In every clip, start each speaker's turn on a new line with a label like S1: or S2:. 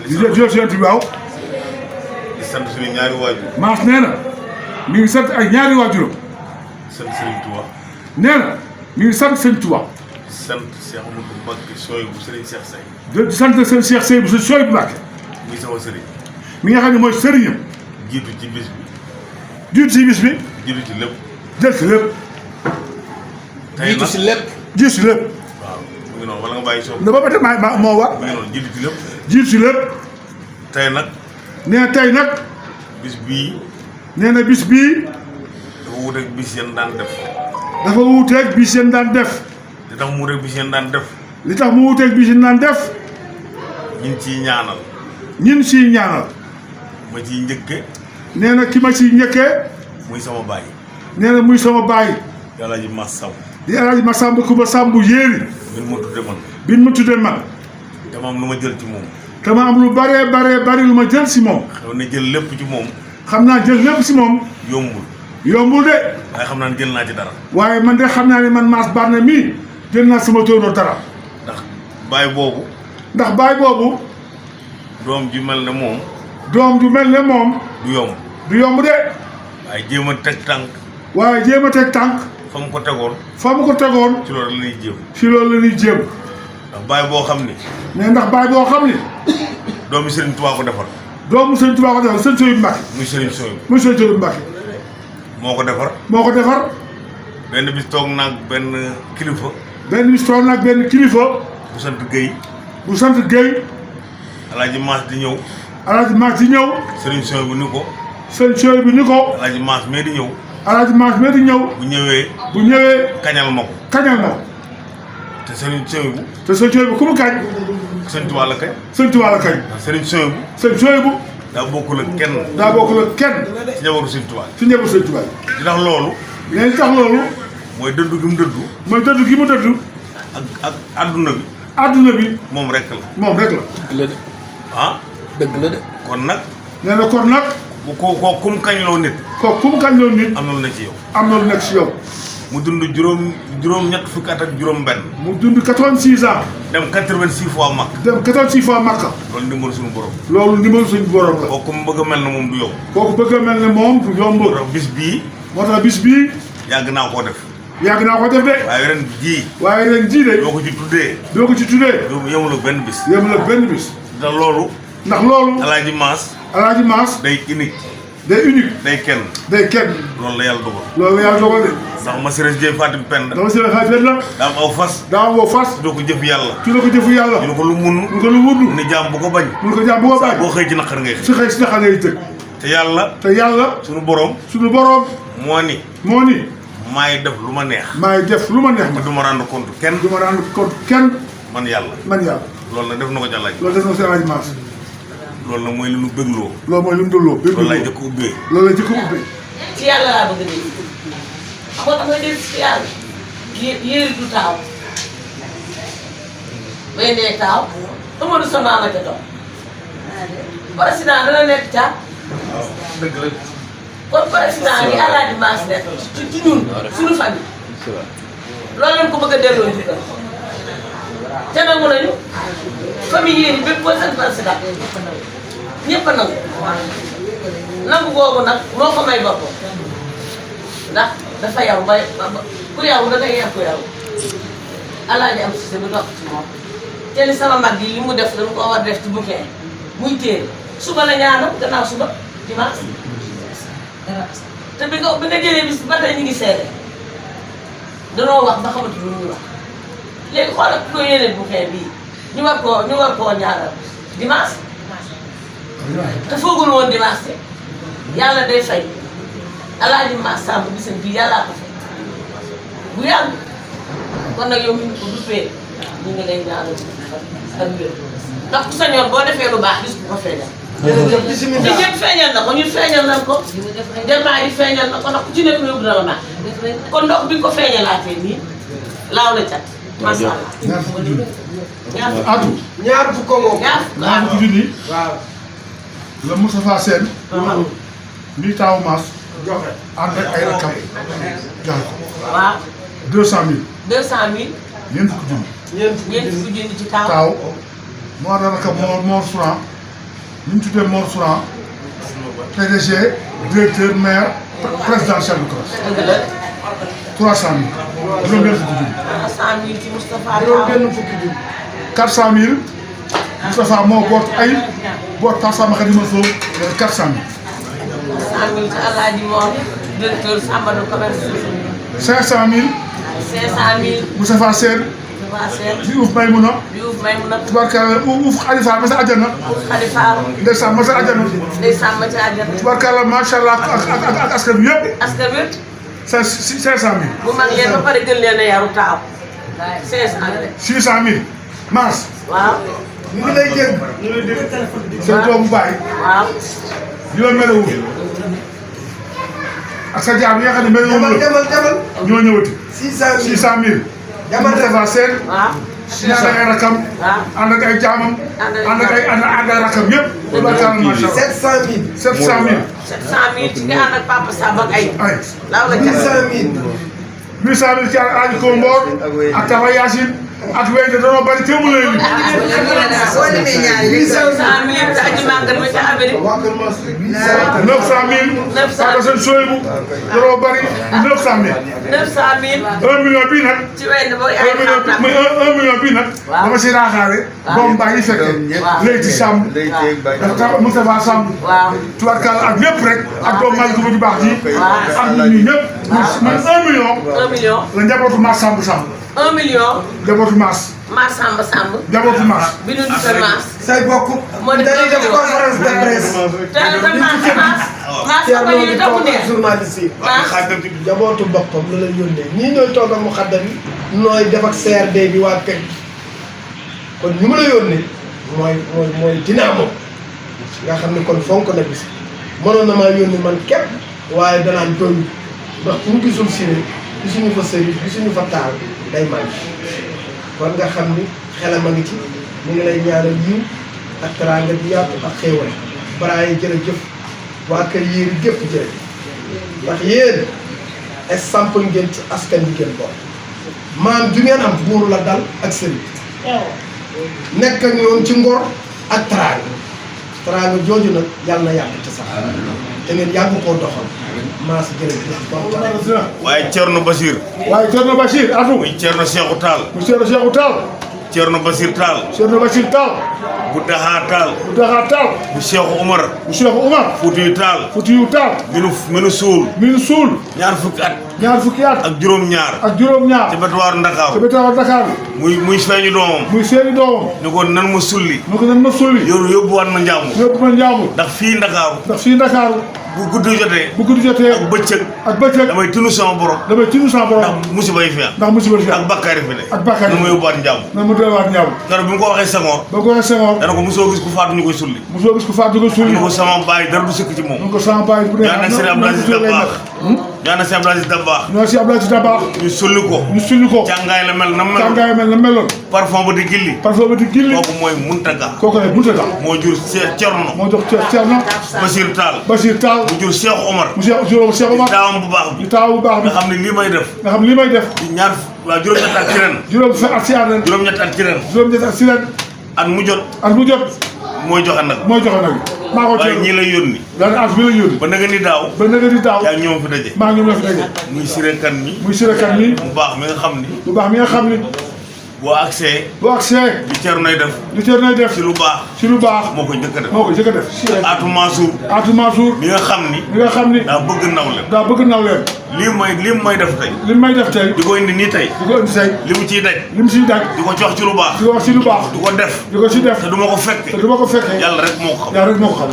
S1: di jël si yonent bi waaw.
S2: di sant suñu ñaari waajur.
S1: Maas nee na mi ngi sant ay ñaari waajuram.
S2: sant Serigne Touba.
S1: nee na mi ngi sant Serigne Touba.
S2: sant Cheikh Amadou Mbacke Soye bu Serigne Cheikh Seye.
S1: di sant seen Cheikh Seye bu Soye bu Mbacke.
S2: muy sama Serigne.
S1: mi nga xam ne mooy sëriñam.
S2: jiitu ci bis bi.
S1: jiitu ci bis bi.
S2: jiitu ci lépp.
S1: jël ci lépp.
S2: tey
S3: jiitu si lépp.
S1: jiitu ci lépp.
S2: waaw mu ngi noonu wala nga bàyyi soo.
S1: ne ba ba tey moo war.
S2: mu ngi noonu jiitu ci lépp.
S1: jiitu ci lépp.
S2: tey nag.
S1: nee na tey nag.
S2: bis bii.
S1: nee na bis bii.
S2: dafa wuteeg bis yéen daan def.
S1: dafa wuuteeg bis yéen daan def.
S2: li tax mu wuteeg bis yéen daan def.
S1: li tax mu wuuteeg bis yéen daan def.
S2: ñu ngi ciy ñaanal.
S1: ñun siy ñaanal.
S2: ma ciy njëkke.
S1: nee na ki ma ciy njëkkee.
S2: muy sama baay.
S1: nee na muy sama baay.
S2: yàlla ji mas saw.
S1: di El Hadj Massamba Kumba Samb yéeri.
S2: bin ma tudde man.
S1: bin ma tuddee man.
S2: te moom lu ma jël ci moom.
S1: te ma am lu bari lu ma jël si moom.
S2: xew na jël lépp ci moom.
S1: xam naa jël lépp si moom.
S2: yombul.
S1: yombul de.
S2: waaye xam naa ne jël naa ci dara.
S1: waaye man de xam naa ne man Mass Barna mii jël naa sama tóoroo dara.
S2: ndax baay boobu.
S1: ndax baay boobu.
S2: doom ji mel ne moom.
S1: doom ju mel ne moom.
S2: du yomb.
S1: du yomb de.
S2: waaye jéem a teg tànk.
S1: waaye jéem a teg tànk.
S2: fa mu ko tegoon.
S1: fa mu ko tegoon.
S2: ci loolu la ñuy jéem.
S1: si loolu la ñuy jéem.
S2: ndax baay boo xam ni.
S1: mais ndax baay boo xam ni.
S2: doomi Serigne Touba ko defar.
S1: doomu Serigne Touba ko defar Serigne Soye Mbacke.
S2: muy Serigne Soye.
S1: muy Serigne Soye Mbacke.
S2: moo ko defar.
S1: moo ko defar.
S2: benn bis toog naag benn kilifa.
S1: benn bis toog naag benn kilifa.
S2: bu sant Guèye.
S1: bu sant Guèye.
S2: Alaaji Maas di ñëw.
S1: Alaaji Maas di ñëw.
S2: Serigne Soye bu ni ko.
S1: Serigne Soye bi ni ko.
S2: Alaaji Maas mee di ñëw.
S1: Alaaji Maas mee di ñëw.
S2: bu ñëwee.
S1: bu ñëwee.
S2: kañal ma ko.
S1: kañal ma ko.
S2: te Serigne Soye bu.
S1: te Serigne Soye bu ku mu kañ.
S2: Serigne Touba la kañ.
S1: Serigne Touba la kañ.
S2: Serigne Soye bu.
S1: Serigne Soye bu.
S2: daa bokkul ak kenn.
S1: daa bokkul ak kenn.
S2: ci njabootu Serigne Touba.
S1: ci njabootu Serigne Touba.
S2: di tax loolu.
S1: léegi li tax loolu.
S2: mooy dëddu gi mu dëddu.
S1: mooy dëddu gi mu dëddu.
S2: ak adduna bi.
S1: adduna bi.
S2: moom rek la.
S1: moom rek la.
S3: dëgg la de.
S2: ah.
S3: dëgg la de.
S2: kon nag.
S1: nee na kon nag.
S2: bu ko kum kañloo nit.
S1: kooku ku mu kañ loolu nit.
S2: am na lu ne ci yow.
S1: am na lu nekk si yow.
S2: mu dund juróom ñett fukki at ak juróom benn.
S1: mu dund 86 ans.
S2: dem 86 fois mag.
S1: dem 86 fois Makka.
S2: loolu ndimbal suñu borom.
S1: loolu ndimbalu suñu borom la.
S2: kooku mu bëgg a mel ne moom du yow.
S1: kooku bëgg a mel ne moom du yomb.
S2: moo tax bis bii.
S1: moo tax bis bii.
S2: yàgg naa koo def.
S1: yàgg naa ko def de.
S2: waaye ren jii.
S1: waaye ren jii de.
S2: doo ko ci tuddee.
S1: doo ko ci tuddee.
S2: yemul ak benn bis.
S1: yemul ak benn bis.
S2: ndax loolu.
S1: ndax loolu.
S2: Alaaji Maas.
S1: Alaaji Maas.
S2: day unique.
S1: day unique.
S2: day kenn.
S1: day kenn.
S2: loolu la yàlla dogal.
S1: loolu la yàlla dogal de.
S2: ndax ma Sëriñ Jéy Fatim Penda.
S1: dama si la xaaj la.
S2: daa am aw fas.
S1: daa am woo fas.
S2: doo ko jëf yàlla.
S1: ci la ko jëfu yàlla.
S2: ñu ne ko lu mun.
S1: mu ko lu wund.
S2: mu ne jaam bu ko bañ.
S1: mu ko jaam bu ko bañ.
S2: boo xëy ci naqar ngay xëy.
S1: si xëy si naxa ngay tëg.
S2: te yàlla.
S1: te yàlla.
S2: suñu borom.
S1: suñu borom.
S2: moo ni.
S1: moo ni.
S2: maay def lu ma neex.
S1: maay def lu ma neex
S2: te
S1: ma.
S2: du ma rendre compte kenn.
S1: du ma rendre compte kenn.
S2: man yàlla.
S1: man yàlla.
S2: loolu nag def na ko ca laaj.
S1: loolu def na ko si Alaaji Maas.
S2: loolu nag mooy li nu bëggloo.
S1: loolu mooy lu mu delloo.
S2: loolu laay jëkk ubbee.
S1: loolu la jëkk ubbee.
S4: ci yàlla laa bëgg a dégg xam nga tax nga dégg ci yàlla yéeri du taaw bay nee taaw Amadou Sa maama ca doom président dana nekk ca
S2: waaw dëgg la.
S4: kon président yi Alaaji Maas nekk ci ñun suñu famille loolu lañ ko bëgg a delloo njukkal te nangu nañu famille yéen yi bépp boo seen président ñëpp a nangu nangu googu nag moo ko may boppam ndax dafa yaw ba ku yaw da ngay yàq ku yaw Alaaji am si bu dox ci moom te ni sama mag yi li mu def dañu ko war def ci bouquin muy téere suba la ñaanal gannaaw suba dimanche te bi nga jëlee bis ba tey ñu ngi seede danoo wax ba xamatu lu ñuy wax léegi xoolal ku ko yéene bouquin bii ñu war koo ñaanal dimanche te foogul woon dimanche yàlla day fay Alaaji Maas Samb bisam bii yàllaa ko fay bu yàgg kon nag yow mi ngi ko duppee ñu ngi lay ñaanal ak wér ndax ku sañoon boo defee lu baax gis ku ko feeñal. te ñëpp feeñal na ko ñun feeñal nañ ko. jamaa yi feeñal na ko ndax ku ci nekk yóbbu na la baax kon ndox bi nga ko feeñalaatee nii laaw la cat. macha allah
S1: ñaar fukki junni.
S3: ñaar fukk ko moom.
S1: ñaar fukki junni.
S3: waaw.
S1: la Moustapha Sène. mi taawu Maas. joxe ànd ak ay rakam. joxe ko.
S4: waaw.
S1: 200000.
S4: 200000.
S1: ñeent fukki junni.
S4: ñeent fukki junni ci taaw.
S1: taaw mu ànd ak Mor Souran ñu tuddee Mor Souran PDG directeur maire président chef de classe. 300 000. juróom-benn fukki junni.
S4: 300 000 ci Moustapha
S3: juróom-benn fukki junni.
S1: 400 000 Moustapha moo boot ay boot Pape Samba Khady Mansour 400 000.
S4: 400 000 ci Alaaji Mor directeur Samba de commerce.
S1: 500 000
S4: 500 000
S1: Moustapha Sène
S4: Moustapha Sène
S1: di uuf Maymouna
S4: Diouf Maymouna
S1: tubarkalla uuf Khalifa ma sa àjjana
S4: Khalifa
S1: ndeysaan ma sa àjjana
S4: ndeysaan ma ci àjjana
S1: tubarkalla macha allah ak askan bi yëpp
S4: askan wi
S1: 500 000
S4: bu mag leen ba pare gën leen a yaru taaw 500
S1: 600 000 maas
S4: waaw
S3: ñu ngi lay dégg.
S1: seen doomu baay
S4: waaw
S1: di la melewul ak sa jaam yi nga xam ne melewul
S3: demal.
S1: ñoo ñëwati
S3: 600 000.
S1: 600 000
S3: Jamal
S1: Moustapha Sène
S4: waaw
S1: ñaar ak ay rakam
S4: waaw
S1: ànd ak ay jaamam ànd ak ay rakam yëpp tubarkalla macha allah
S3: 700 000.
S1: 700 000
S4: 700 000 ci nga ànd ak Papa Samba ak ay
S1: ay
S4: laaw la ca
S3: 800 000.
S1: 800 000 ci Aji Ko Mboor ak Tafa Yacine ak wéy de dañoo bari teewul leen ni
S4: 800 000 ci aji màggal ba ca Amérique
S3: waa Kër Massi.
S1: 900 000 Papa Sène Soyebu dañoo bari 900 000
S4: 900 000
S1: 1 million bii nag
S4: ci wenn ba ay
S1: 1 million
S4: xam-xam
S1: muy 1 million bii nag dama si raaxaale doom baa ngi fekkee Leyti Samb dafa Moustapha Samb
S4: waaw
S1: tubarkalla ak lépp rek ak doom Malick bu baax ji ak ñun ñëpp muy 1 million
S4: 1 million
S1: la njabootu Mass Samb Samb
S4: 1 million
S1: njabootu Mass
S4: Mass Samba Samb
S1: njabootu Mass
S4: bi nu dugal Mass
S3: say bokk.
S4: moo def
S3: dañuy def conférence de presse.
S4: te Mass
S3: Thierno
S4: ko
S3: di
S4: ñu topp
S3: toog
S4: ne
S3: ak journaliste yi.
S4: Mass
S3: jabootu boppam la lay yónnee ñii ñooy toog ak mu xaddam yi nooy def ak CRD bi waa kër kon ñu mu la yónnee mooy dinaamo nga xam ne kon fonk na bis mënoon na maa yónni man képp waaye danaan doy ndax bu ñu gisul Siré gisuñu fa Serif gisuñu fa taal day man kon nga xam ni xelam a ngi ci ñu ngi lay ñaanal yiw ak teraanga bi yaatu ak xéewal baraaye jërëjëf waa kër yéeri gépp jërëjëf ndax yéen exemple ngeen ci askan bi ngeen bokk maam ju ngeen am buur la dal ak sëriñ nekk ak ñoom ci ngor ak teraanga jooju nag yàlla na yàgg ci sax te ngeen yàgg koo doxal maas jërëjëf kontaan.
S2: waaye Thierno Bachir
S1: waaye Thierno Bachir atu
S2: muy Thierno Cheikhou Tall
S1: monsieur le Cheikhou Tall
S2: Thierno Bachir Tall
S1: Thierno Bachir Tall
S2: bu Daha Tall
S1: bu Daxa Tall
S2: bu Cheikhou Omar
S1: bu Cheikh Oumar
S2: Foutiyu Tall
S1: Foutiyu Tall
S2: minu suul
S1: min suul
S2: ñaar fukki at
S1: ñaar fukki at
S2: ak juróom-ñaar
S1: ak juróom-ñaar
S2: ci Betuwaaru
S1: te
S2: Ndakaaru
S1: bétawa Dakar
S2: muy feeñu doomam
S1: muy seeni doomam
S2: ni ko nan ma sulli
S1: mu ko nan ma sulli
S2: yóbbuwaat ma njàmbur
S1: yóbbu ma njaamu
S2: ndax fii Ndakaaru
S1: ndax fii Dakar
S2: bu guddi jotee
S1: bu guddi jotee
S2: ak bëccëg
S1: ak bëccëg
S2: damay tinu sama borom
S1: damay tinu sa borom
S2: ndax musiba yi fi am
S1: ndax musiba fi
S2: ak
S1: am
S2: bakkaari fi ne
S1: ak bakkaar
S2: na ma yóbbuwaat njàmbur
S1: na mu delluwaat njaamu
S2: keroog bi mu ko waxee Senghor
S1: ba ko waxee Senghor
S2: dana ko mosoo gis ku faatu ñu koy sulli
S1: mosoo gis ko faatu ko sulli
S2: ni ko sama baay dara du sëkk ci moom
S1: donc sama baay bu dee
S2: ñaan na Serigne Abdou Aziz Dabakh ñaan na Serigne Abdou Aziz Dabakh
S1: ñoo si Abdoulaye Dabakh
S2: ñu sulli ko
S1: ñu sulli ko
S2: càngaay la mel na mel
S1: càngaay mel na meloon
S2: parfum ba di gilli
S1: parfois ba di gilli
S2: kooku mooy Muntaga
S1: kooku ne bunta tax
S2: moo jur Thierno
S1: moo jox Thierno
S2: Bachir Tall
S1: Bachir Tall
S2: mu jur Cheikh Omar
S1: monsieur Cheikh Omar
S2: taawam bu baax bi
S1: di taaw bu baax bi
S2: nga xam ne lii may def
S1: nga xam li may def
S2: di ñaar waa juróom-ñett at ci ren
S1: juróom at si at ren
S2: juróom-ñett at ci ren
S1: juróom-ñett at si ren
S2: at mu jot
S1: at mu jot
S2: mooy joxe nag
S1: mooy joxe nag maa ko
S2: waaye
S1: teel
S2: ñii lay yónni
S1: daal at bi la yónni
S2: ba nga ni daaw
S1: ba nanga di daaw
S2: yaa ñoom fi daje
S1: maa ngi ñoom la fi daje
S2: muy Siré Kane mi
S1: muy sirekat mi
S2: bu baax mi nga xam ni
S1: bu baax mi nga xam ni
S2: boo accès
S1: bu accès
S2: li Thiernoy def
S1: li Thierno def
S2: ci lu baax
S1: ci lu baax
S2: moo koy njëkk a def
S1: moo ko jëkk a def
S2: Atou Mansour
S1: Atou Mansour
S2: mi nga xam ni
S1: mi nga xam ni
S2: daa bëgg nawle
S1: daa bëgg naw leen
S2: lii may def tey
S1: li may def tey
S2: di ko indi nii tey
S1: di ko indi tey
S2: li mu ciy daj
S1: li mu siy daj
S2: di ko jox ci lu baax
S1: di ko wax ci lu baax
S2: di ko def
S1: di ko si def
S2: te du ma ko fekke
S1: te du ma ko fekkee
S2: yàlla rek moo ko xam
S1: yaa rek moo ko xam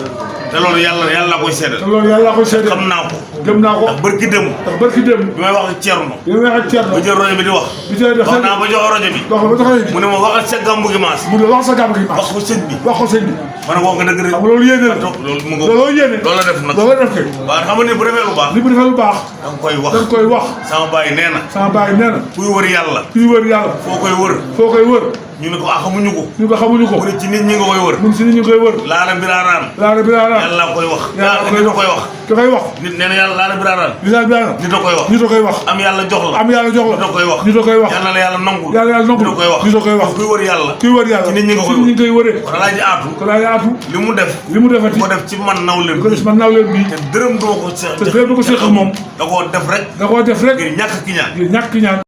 S2: te loolu yàlla koy seedal
S1: te loolu yàlla koy seede
S2: xam naa ko
S1: gëm naa ko
S2: ndax bërki dem
S1: ndax barki dem
S2: bi may wax ak Thierno
S1: bi may wax ak Thierno
S2: ba jël rajo bi di wax
S1: bi tey def
S2: wax naa ba jox rajo bi
S1: wax ba taxaw
S2: mu ne ma waxal sa gàmmu gi maas
S1: mu ne wax sa gàmm gi
S2: wax ko sëñ bi
S1: wax ko sëñ bi
S2: ma ne ko wax nga dëgg rek
S1: xam nga loolu yéene la
S2: loolu mu ngo
S1: loolu yéene
S2: loolu la def nag
S1: loolu la def kay
S2: waaw xam nga ne bu defee lu baax
S1: li mu defee lu baax
S2: da nga koy wax
S1: dañ koy wax
S2: sama baay nee na
S1: sama baay nee na
S2: kuy wër yàlla
S1: kuy wër yàlla
S2: foo koy wër
S1: foo koy wër
S2: ñu ne ko xamuñu ko.
S1: ñu ko xamuñu ko.
S2: mu ne ci nit ñi nga koy wër.
S1: mun si nit ñi koy wër.
S2: laara biraaraan.
S1: laara biraaraan.
S2: yàlla koy wax.
S1: yàlla
S2: nit a koy wax.
S1: da koy wax.
S2: nit nee na yàlla laara biraaraan.
S1: laara biraaraan.
S2: nit a koy wax.
S1: nit a koy wax.
S2: am yàlla jox la.
S1: am yàlla jox la.
S2: nit a koy wax.
S1: nit a koy wax.
S2: yàlla la yàlla nangul.
S1: yàlla nangul.
S2: nit a koy wax.
S1: nit a koy wax.
S2: kuy wër yàlla.
S1: kuy wër yàlla.
S2: ci nit ñi nga koy
S1: wër. koy wëree.
S2: kon Alaaji Aatu.
S1: kon Alaaji Aatu.
S2: li mu def.
S1: li mu defati.
S2: ko def ci man nawleem.
S1: ko def ci man nawleem bi.
S2: te dërëm doo ko seex.
S1: te dërëm doo ko seex ak moom.
S2: da koo def rek.
S1: da koo def rek.
S2: ngir ñàkk ki ñaan.
S1: ngir ñàkk ñaan.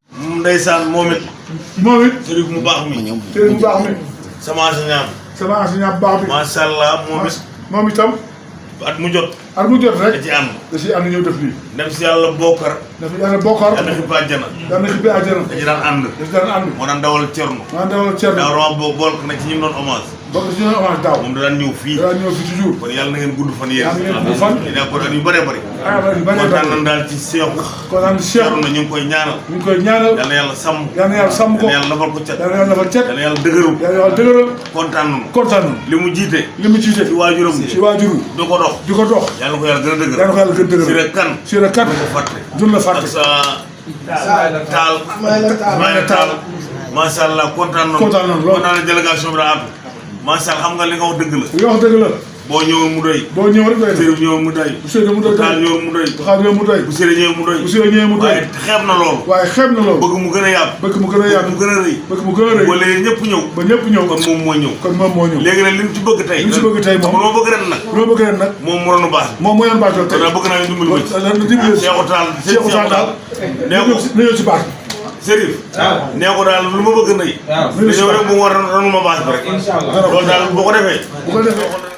S2: ndeysaan moom it.
S1: moom it.
S2: sëriñ mu baax mi.
S1: sëriñ mu baax mi.
S2: sama enseignant.
S1: sama enseignant bu baax bi.
S2: macha allah moom it.
S1: moom itam.
S2: at mu jot.
S1: at mu jot rek.
S2: da ci ànd.
S1: da ciy ànd ñëw def lii.
S2: dem si yàlla bokkar.
S1: dafa yàlla bokkar.
S2: yàlla xibbi àjjana.
S1: yàlla xibbi àjjana.
S2: da ci daan ànd.
S1: da ci daan ànd.
S2: moo daan dawal cerno.
S1: moo daan dawal cerno.
S2: daaw dama bool ko nag ci ñi mu doon hommage.
S1: bokk ci ñoom avance daaw.
S2: moom da daan ñëw fii.
S1: da daan ñëw fii toujours.
S2: kon yàlla na ngeen gudd fan yéen.
S1: yàlla na ngeen gudd fan.
S2: dina ko yu bëree bëri.
S1: yu bëree
S2: kontaan nañ daal ci seexu.
S1: kontaan ci seexu.
S2: na ñu ngi koy ñaanal.
S1: ñu ngi koy ñaanal.
S2: yàlla na yàlla sàmm.
S1: yàlla na yàlla sàmm ko.
S2: yàlla na yàlla lafal ko cat.
S1: yàlla na yàlla lafal cat.
S2: yàlla na yàlla dëgëral.
S1: yàlla na yàlla dëgëral.
S2: kontaan nañu.
S1: kontaan nañu.
S2: li mu jiite.
S1: li mu jiite.
S2: ci waajuram.
S1: ci waajuru.
S2: di ko dox.
S1: di ko dox.
S2: yàlla na ko yàlla gën a dëgëral.
S1: yàlla na ko yàlla gën a dëgëral.
S2: Siré Kan.
S1: Siré Kan.
S2: du ko fàtte.
S1: duñ la fàtte.
S2: ak sa taal. Ismaïla Taal. macha allah kontaan nañu.
S1: kontaan nañu lool.
S2: kontaan na délégation bi daa àddu. macha allah xam nga li nga wax dëgg la.
S1: li nga wax dëgg la.
S2: boo ñëwoon mu doy.
S1: boo ñëwoon rek doy na.
S2: Siré ñëwoon mu doy.
S1: bu Siré mu doy.
S2: bu Taal ñëwoon mu doy.
S1: bu Taal ñëwoon mu doy.
S2: bu Siré ñëwoon mu doy.
S1: bu Siré ñëwoon mu doy.
S2: waaye xeeb na loolu.
S1: waaye xeeb na loolu.
S2: bëgg mu gën a yaatu.
S1: bëgg mu gën a yaatu.
S2: bëgg mu gën a rëy.
S1: bëgg mu gën a rëy.
S2: ba léegi ñëpp ñëw.
S1: ba ñëpp ñëw.
S2: kon moom moo ñëw.
S1: kon moom moo ñëw.
S2: léegi nag li mu ci bëgg tey.
S1: li mu ci bëgg tey moom.
S2: loo bëgg ren nag.
S1: loo bëgg ren nag.
S2: moom mu doon baax.
S1: moom moo yoon baax tey.
S2: kon bëgg naa ñu dimbali ma ci.
S1: dimbali
S2: Seexu Taal.
S1: Seexu Taal daal.
S2: nee ko
S1: na ñëw ci baax.
S2: Sérif. nee ko daal lu ma bëgg nay. dañoo rek bu mu war a ranu ma baax bi rek. loolu daal boo ko defee.
S1: bu ko defee.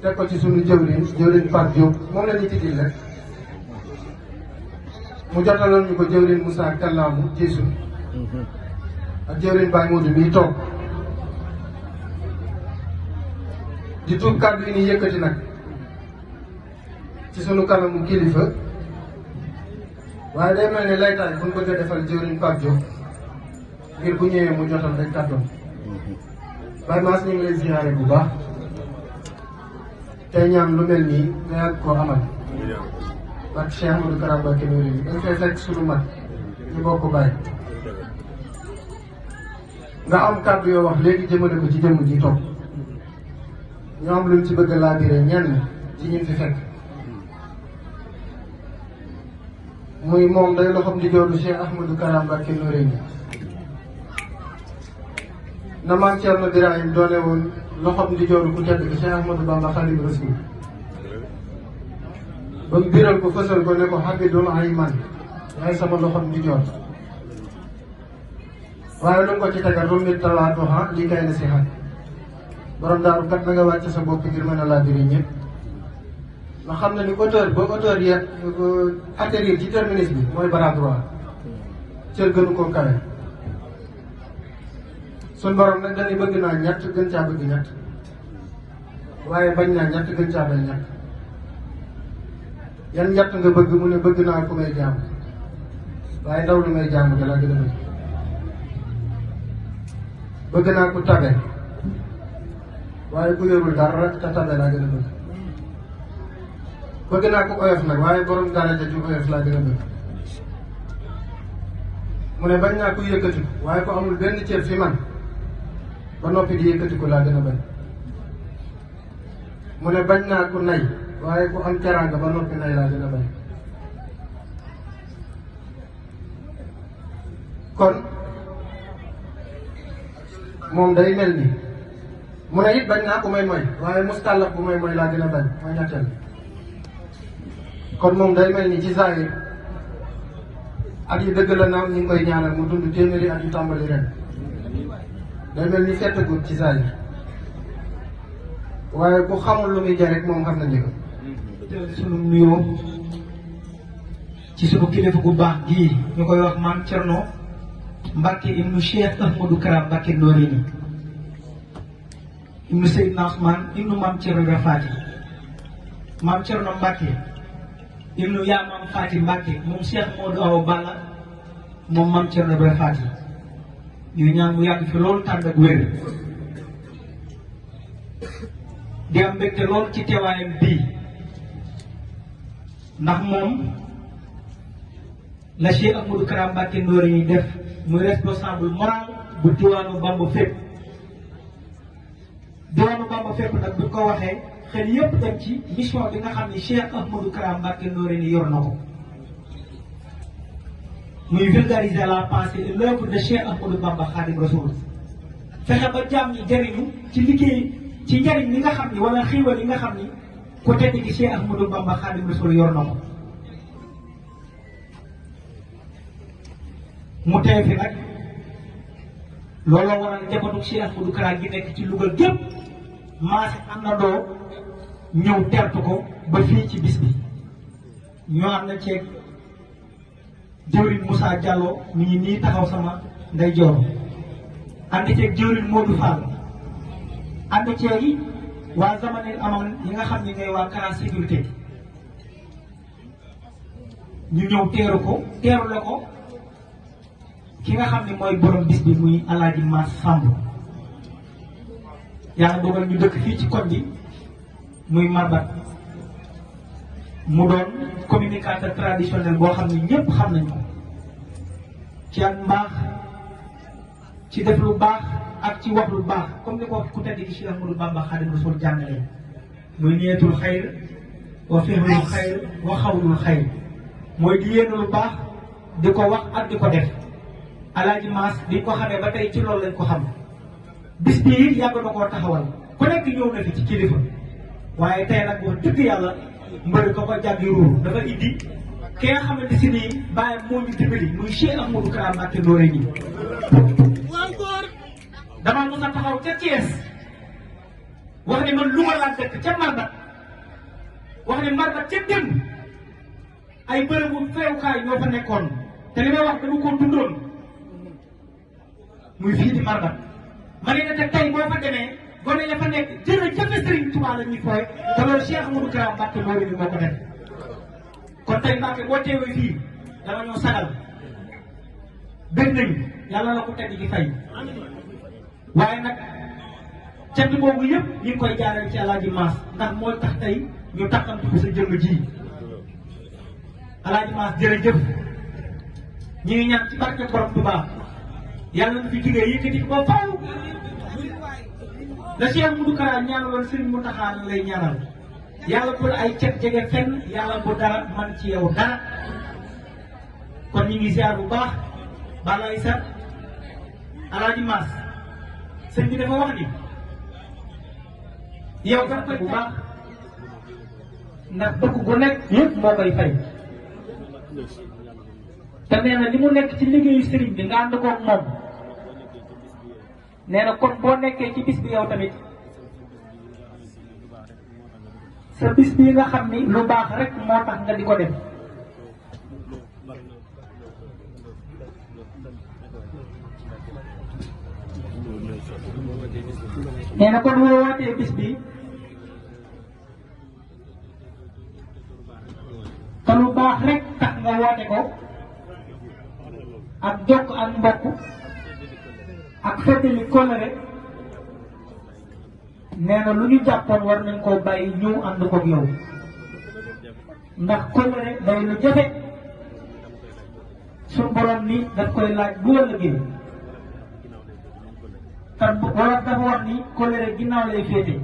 S5: teg ko ci sunu jëwriñ Pape Diop moom la ñu tiggil rek mu jotaloon ñu ko jëwriñ Moussa Kallaamu Jéesu ak jëwriñ Baye Modou bii toog di tuub kàddu yi ni yëkkati nag ci sunu kanamu kilifa waaye day mel ni laytaay bu ñu bëgg a defal jëwriñ Pape Diop ngir bu ñëwee mu jotal rek kàddoom Baye Mass ñu ngi lay ziyaare bu baax tey ñaan lu mel nii nga yàgg koo amal ak Cheikh Amadou Kara Mbacké Noreyni dañ fay fekk sunu mag ñu bokk bàyyi nga am kàddu yoo wax léegi jëmale ko ci jëmm ji toog ñu am luñ ci bëgg a laabiré ñenn ci ñun fi fekk muy moom day loxoom di jooru Cheikh Ahmadou Kara Mbacké Noreyni na maam Thierno Birahim doone woon loxoom di jooru ku tedd ki Cheikh Ahmadou Bamba Xaadimu Rasuul ba mu biral ko fësal ko ne ko xabidun ay man yaay sama loxoom di joor waaye lu mu ko ci tegal rum nit talaatuha lii kay na si xat borom daaru kat na nga wàcc sa bopp ngir mën a laa diri ñëpp nga xam ne ni auteur ba auteur yet atterrir ci terminus bi mooy bras droit cër gënu koo kawe sun borom nag dañuy bëgg naa ñett gën caa bëgg ñett waaye bañ naa ñett gën caa bañ ñett yan ñett nga bëgg mu ne bëgg naa ku may jaamu waaye ndaw lu may jaamu da laa gën a bëgg bëgg naa ku tabe waaye ku yorul dara te tabe laa gën a bëgg bëgg naa ku oyof nag waaye borom daraja ju oyof laa gën a bëgg mu ne bañ naa ko yëkkatiku waaye ko amul benn cër fi man ba noppi di yëkkatiku laa gën a bañ mu ne bañ naa ko nay waaye ku am teraanga ba noppi nay laa gën a bañ kon moom day mel ni mu ne it bañ naa ko may moy waaye mustàllaf bu may moy laa gën a bañ mooy ñetteel kon moom day mel ni ci zahir at yi dëgg la naam ñu ngi koy ñaanal mu dund téeméeri at yu tàmbali ren day mel ni fettagul ci zahir waaye ku xamul lu muy jar rek moom xam na njëkk.
S6: sunu nuyoo ci sunu kilifa gu baax gii ñu koy wax maam Thierno Mbacke ibnu Cheikh Ahmadou Kara Mbacke Noreyni ibnu Seydina Ousmane ibnu maam Thierno Rafati maam Thierno Mbacke ibnu yaa maam Fati Mbacke moom Cheikh Modou Awa Balla moom maam Thierno Rafati ñuy ñaan mu yàgg fi loolu tànn ak wér di am mbégte lool ci teewaayam bii ndax moom la Cheikh Ahmadou Kara Mbacke Noreyni def muy responsable moral bu diwaanu Bamba fépp diwaanu Bamba fépp nag buñ ko waxee xel yépp dem ci mission bi nga xam ne Cheikh Ahmadou Kara Mbacke Noreyni yor na ko muy vulgariser la pensée et l'œuvre de Cheikh Ahmadou Bamba Khadim Rasoul fexe ba jaam ñi jëriñu ci liggéey ci njariñ li nga xam ni wala xiiwal yi nga xam ni ku tedd gi Cheikh Ahmadou Bamba Khadim Rasoul yor na ko mu teew fi nag looloo waral njabootu Cheikh Ahmadou Kara gi nekk ci Louga gépp maase am na doo ñëw tertu ko ba fii ci bis bi ñoo am na ceeg jëwriñ Moussa Diallo mi ngi nii taxaw sama ndeyjoor ànd ceeg jëwriñ Modou Fall ànd ceeg waa Zamanil Aman yi nga xam ne ngay waa Kara sécurité ñu ñëw teeru ko teeru la ko ki nga xam ne mooy borom bis bi muy Alaaji Mass Samb yàlla dogal ñu dëkk fii ci koñ bi muy Marbat mu doon communicateur traditionnel boo xam ne ñëpp xam nañ ko ci ak mbaax ci def lu baax ak ci wax lu baax comme ni ko ku tedd gi Cheikh Ahmadou Bamba Khadim Rasoul jàngale muy niyetul xayr wa fi'lul xayr wa xawlul xayr mooy di yéene lu baax di ko wax ak di ko def Alaaji Mass bi ko xamee ba tey ci loolu lañ ko xam bis bii it yàgg na koo taxawal ku nekk ñëw na fi ci kilifa waaye tey nag wax dëgg yàlla mbëri ko ko jàggi ruur dafa indi ki nga xamante si nii bàyyi moo ñu dimbali muy Cheikh Ahmadou Kara Mbacke Noreyni dama mos a taxaw ca Thiès wax ne man Louga laa dëkk ca Marbat wax ne Marbat ca démb ay bërëbu feewukaay ñoo fa nekkoon te li may wax dama ko dundoon muy fii di Marbat ma ne te tey boo fa demee gone ya fa nekk jërëjëf Serigne Touba la ñuy fooy te loolu Cheikh Ahmadou Kara Mbacke Noreyni moo ko def kon tey Mbacke boo teewee fii dama ñoo sagal bëgg nañu yàlla la ko tedd gi fay waaye nag cant boobu yëpp ñu ngi koy jaarale ci Alaaji Mass ndax mooy tax tey ñu taxamtu ko sa jëmm ji Alaaji Mass jërëjëf ñu ngi ñaan ci barke borom Touba yàlla na fi jógee yëkkati ko ba faw la Cheikh Ahmadou Kara ñaanaloon Serigne Mountakha la lay ñaanal yàlla bu ay cet jege fenn yàlla bu dara man ci yow dara kon ñu ngi ziar bu baax balay sax Alaaji Mass sëñ bi dafa wax ni yow dafa koy bu baax ndax bëgg gu nekk yëpp moo koy fay te nee na li mu nekk ci liggéeyu sëriñ bi nga ànd koog moom nee na kon boo nekkee ci bis bi yow tamit sa bis bii nga xam ni lu baax rek moo tax nga di ko def nee na kon boo wootee bis bi te lu baax rek tax nga woote ko ak jokk ak mbokk ak feddali kóllëre nee na lu ñu jàppoon war nañ koo bàyyi ñëw ànd koog yow ndax kóllëre day lu jafe suñu borom ni daf koy laaj bu ëllëgee te wala dafa wax ni kóllëre ginnaaw lay féete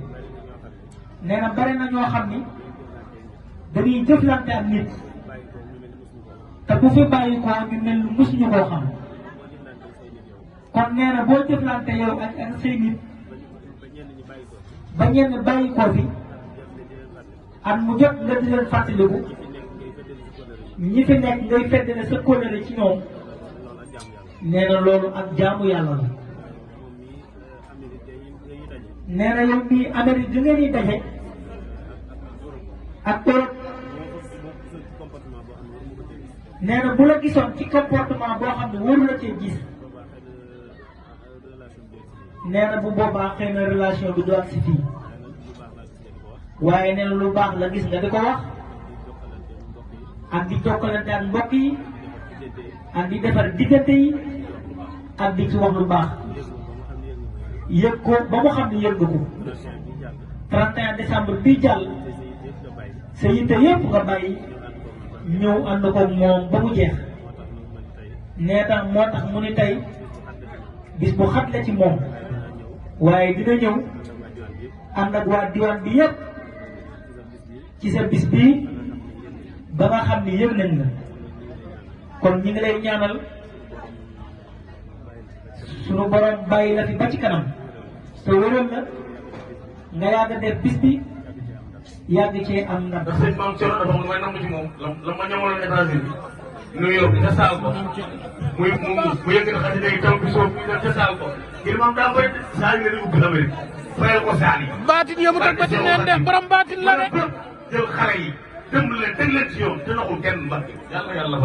S6: nee na bari na ñoo xam ni dañuy jëflante ak nit te bu fi bàyyi ko ñu mel lu musuñu koo xam kon nee na boo jëflante yow ak say nit ba ñenn bàyyi ko fi at mu jot nga di leen fàttaliku ñi fi nekk ngay feddale sa kóllëre ci ñoom nee na loolu ak jaamu yàlla la nee na yow mii Amérique di ngeen di daje ak Europe nee na bu la gisoon ci comportement boo xam ne waru la cee gis nee na bu boobaa xëy na relation bi du ak si fii waaye nee na lu baax la gis nga di ko wax ak di jokkalante ak mbokk yi ak di defar diggante yi ak di ci wax lu baax yëg ko ba mu xam ne yëg nga ko 31 décembre bii jàll sa yitte yëpp nga bàyyi ñëw ànd ko moom ba mu jeex nee tax moo tax mu ni tey bis bu xat la ci moom waaye dina ñëw ànd ak waa diwaan bi yëpp ci sa bis bii ba nga xam ni yëg nañ la kon ñi ngi lay ñaanal sunu borom bàyyi la fi ba ci kanam te wéral la nga yàgg def bis bi yàgg cee am ndam.
S2: ndax sëñ Maam Thierno dafa am lu may nangu ci moom la ma ñamaloon États-Unis New York ca saal ko mu yëg na xasida yi taw bi soob bi ca saal ko ngir moom daa koy saal yi nga di ubbi Amérique fayal ko saal yi.
S7: baatin yëmu teg baatin neen def borom baatin la de.
S2: jël xale yi dëmb leen teg leen ci yoon te naxul kenn mbàkk yàlla yàlla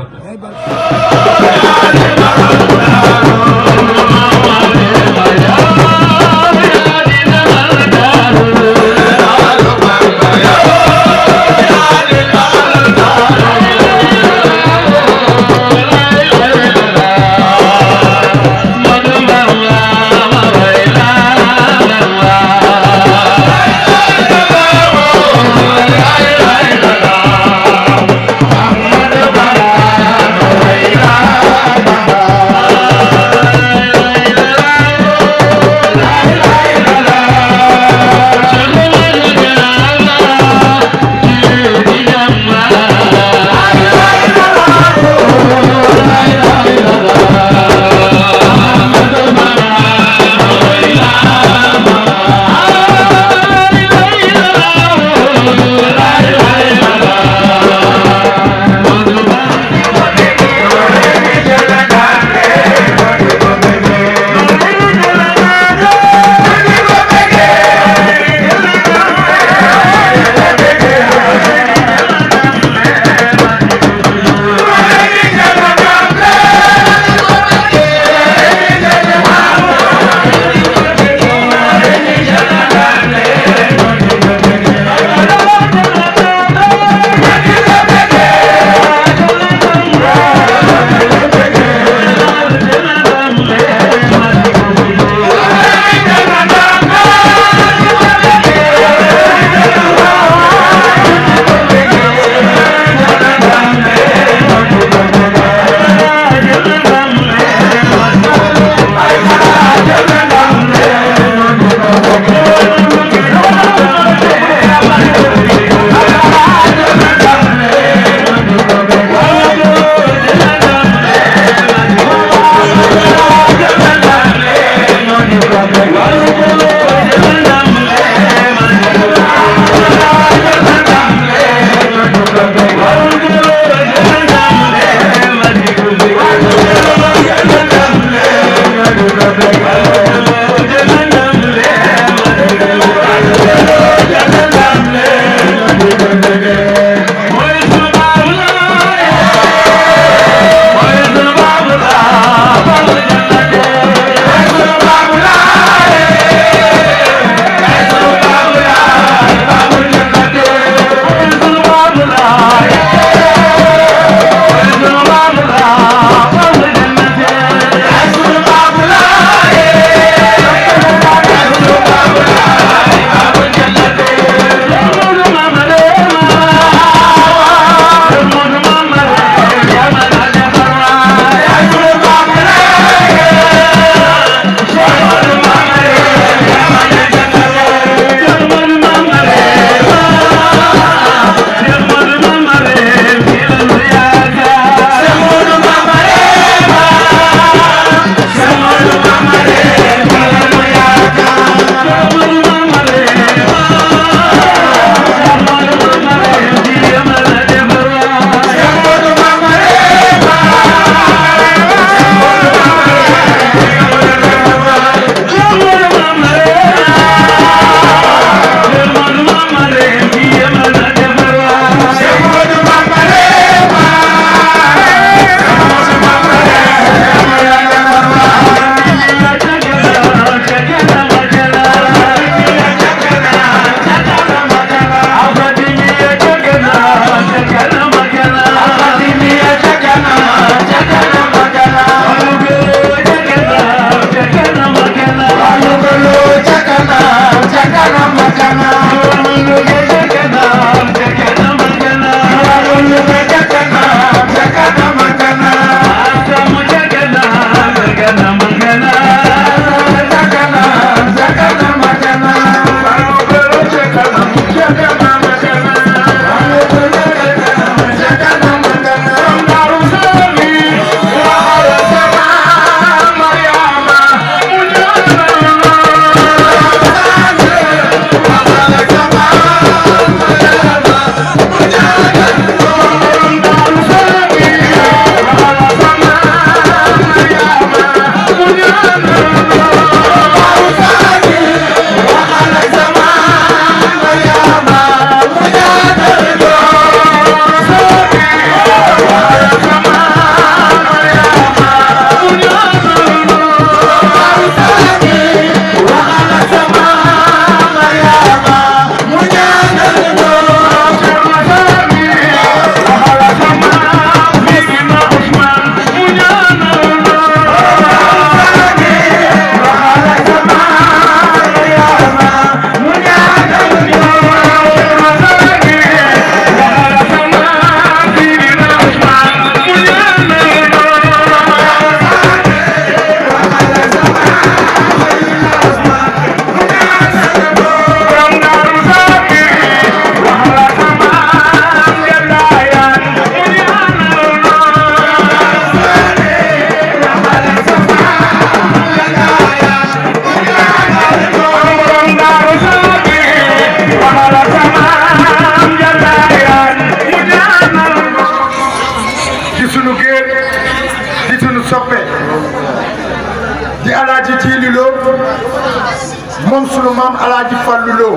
S1: moom sunu maam Alaaji Fàllu Lo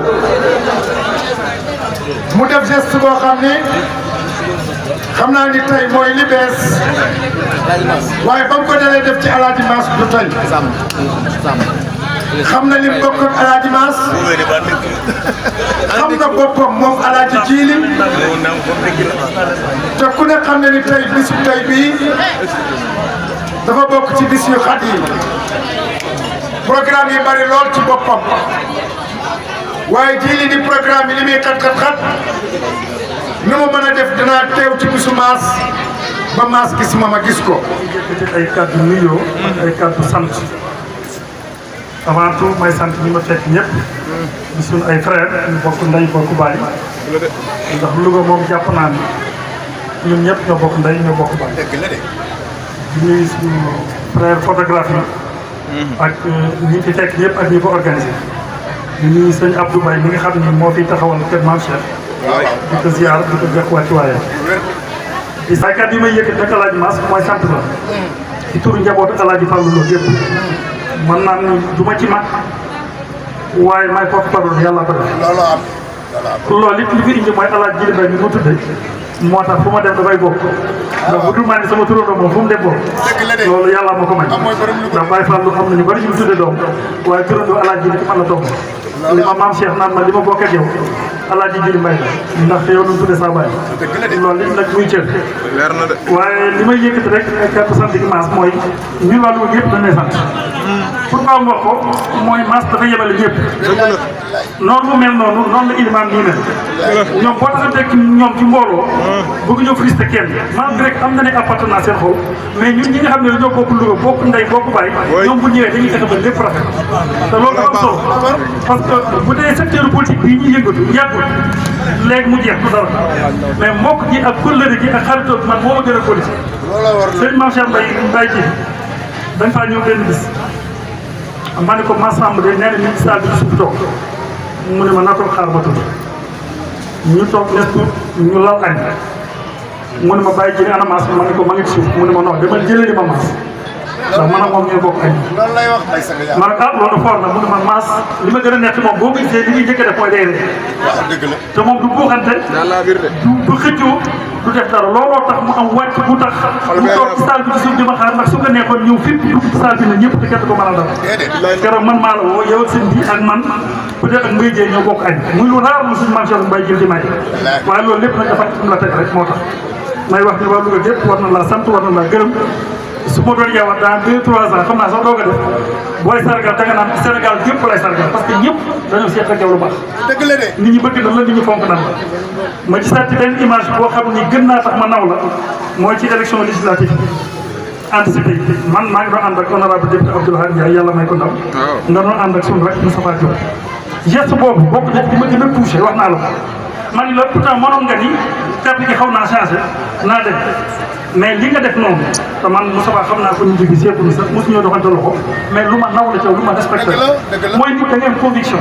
S1: mu def geste boo xam ni xam naa ni tey mooy li bees waaye ba mu ko dalee def ci Alaaji Maas du tey xam na li mu bokk ak Alaaji Maas xam na boppam moom Alaaji Jiili te ku ne xam ne ni tey bisu tey bii dafa bokk ci bis yu xat yi programme yi bari lool ci boppam waaye Jiili di programme yi li muy xat nu ma mën a def dinaa teew ci bisu Maas ba Maas gis ma gis ko.
S8: ay kàddu nuyoo ay kàddu sant avant tout may sant ñi ma fekk ñëpp di suñu ay frère ñu bokk ndey bokk baay ndax Louga moom jàpp naa ni ñun ñëpp ñoo bokk ndey ñoo bokk baay di nuyu suñu frère photographe yi ak ñi fi fekk ñëpp ak ñi ko organisé di nuyu sëñ Abdou Baye mi nga xam ni moo fi taxawal kër Maam Cheikh di ko ziar di ko jox wàcc waaye di saykat yi may yëkkati nag Alaaji Maas mooy sant la ci turu njabootu Alaaji Fàllu Lo yëpp man naa ni du ma ci mag waaye may porte-parole yàlla ko def loolu it li fi indi mooy Alaaji Jili Mbay mi mu tudde moo tax fu ma dem dafay bokk ndax bu dul maa ni sama turandoo moom fu mu dem bokk loolu yàlla moo ko may ndax Baye Fàllu am nañu bari ñu mu tudde doom waaye turandoo Alaaji Jili ci man la toog li ma maam Cheikh naan ma li ma bokk ak yow Alaaji Jili Mbay la ndax yow nu mu tudde saa baay loolu it nag muy cër waaye li may yëkkati rek ay kàddu sant gi Maas mooy ñun waa Louga yëpp dañ lay sant pourquoi mu wax ko mooy Maas dafa yemale ñëpp noonu mu mel noonu la ilimaan nii mel ñoom boo taxanteeg ñoom ci mbooloo bëgg ñoo friste kenn malgré que am na ne appartenance seen xol mais ñun ñi nga xam ne dañoo bokk Louga bokk ndey bokk baay ñoom bu ñëwee dañuy fexe ba lépp rafet te loolu dafa am solo parce que bu dee secteur politique bii ñuy yëngatu yàggul léegi mu jeex du dara mais mbokk gi ak kóllëre gi ak xaritoo man moo ma gën a politique sëñ Mame Cheikh Mbaye ji dañ faa ñëw benn bis ma ne ko Massamba de nee na ñu saal bi ci suuf toog mu ne ma na toog xaar ba tudd ñu toog nes tuut ñu lal añ mu ne ma bàyyi jëli ana Mass ma ne ko ma ngi ci suuf mu ne ma non dama jëlee ma Mass ndax man ak moom ñoo bokk añ ma ne ah loolu foor na mu ne ma Mass li ma gën a nekk moom boo gisee li muy njëkk a def mooy day rek te moom du buuxante du xëccoo du def dara looloo tax mu am wàcc bu tax mu toog ci salle bi ci suuf di ma xaar ndax su ko nekkoon ñëw fépp dugg ci salle bi ne ñëpp te kenn ko mën a dara keroog man maa la woo yow ak sëñ bi ak man peut-être ak Mbaye Dieye ñoo bokk añ muy lu raar lu suñu Mame Cheikh Mbaye jël di may waaye loolu lépp nag dafa am la teg rek moo tax may wax ni waa Louga gépp war na laa sant war na laa gërëm su ma doon yeewal dans 2-3 ans xam naa sax doog a def booy sargal da nga naan Sénégal gépp lay sargal parce que ñëpp dañoo seet ak yow lu baax nit ñi bëgg na la nit ñi fonk nan la ma gisaat ci benn image boo xam ni gën naa tax ma naw la mooy ci élection législative anticipé yi man maa ngi doon ànd ak honorable député Abdoulaye Ndiaye yàlla may ko ndaw nga doon ànd ak suñu rek Moustapha Diop geste boobu bokk na ci ma gën a touché wax naa la ko ma ni la pourtant mënoon nga ni carte gi xaw naa changé naa def mais li nga def noonu te man Moustapha xam naa ko ñu jógi seeku ni sax mosu ñoo doxante loxo mais lu ma naw la caw lu ma respecté mooy nit da ngay am conviction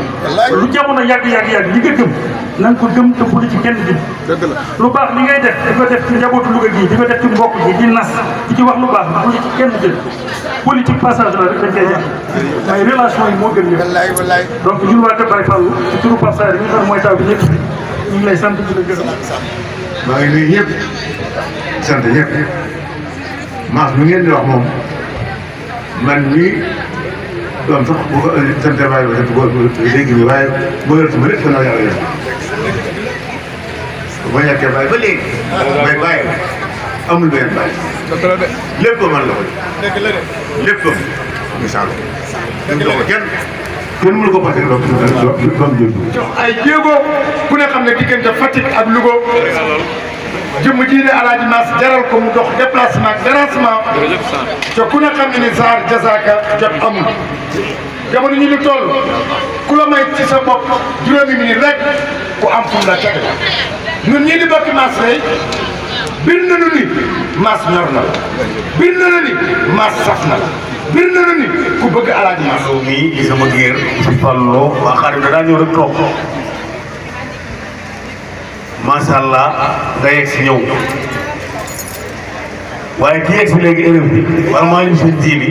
S8: lu jamono yàgg-yàgg li nga gëm na nga ko gëm te bu ci kenn di lu baax li ngay def di ko def ci njabootu Louga gii di ko def ci mbokk gi di nas di ci wax lu baax bu ci kenn jël politique passage la rek dañ koy def mais relation yi moo gën lépp donc ñun waa Kër Baye Fallou ci turu Pape Sarr yi nga xam mooy taw bi ñëpp ñu ngi lay sant di la gërëm
S9: maa ngi nuyu ñëpp sant ñëpp Mass mi ngeen di wax moom man mii doon sax bu ko sant waaye ba dégg bi waaye mënatuma lépp gannaaw yàlla yéen ba ñàkkee bàyyi ba léegi may bàyyi amul benn bàyyi lépp man la ko lépp misaal ñu ko kenn mënu ko passé loolu ba mu jël
S1: ay jéego ku ne xam ne diggante Fatick ak Louga jëmm ji ne Alaaji Mass jaral ko mu dox déplacement ak dérangement te ku ne xam ne ni Saar Jazaaka jot amul jamono ñu lu toll ku la may ci sa bopp juróomi minute rek ku am fu mu la teg ñun ñii di bokk Mass lay bir nañu ni Mass ñor na la bir nañu ni Mass saf na la bir nañu ni ku bëgg Alaaji Mass
S9: mii di sama géer ci Fallou waa xarit da daa ñëw rek toog macha allah nga yegg si ñëw waaye ki yegg si léegi élève bi wala maa ngi seen ji bi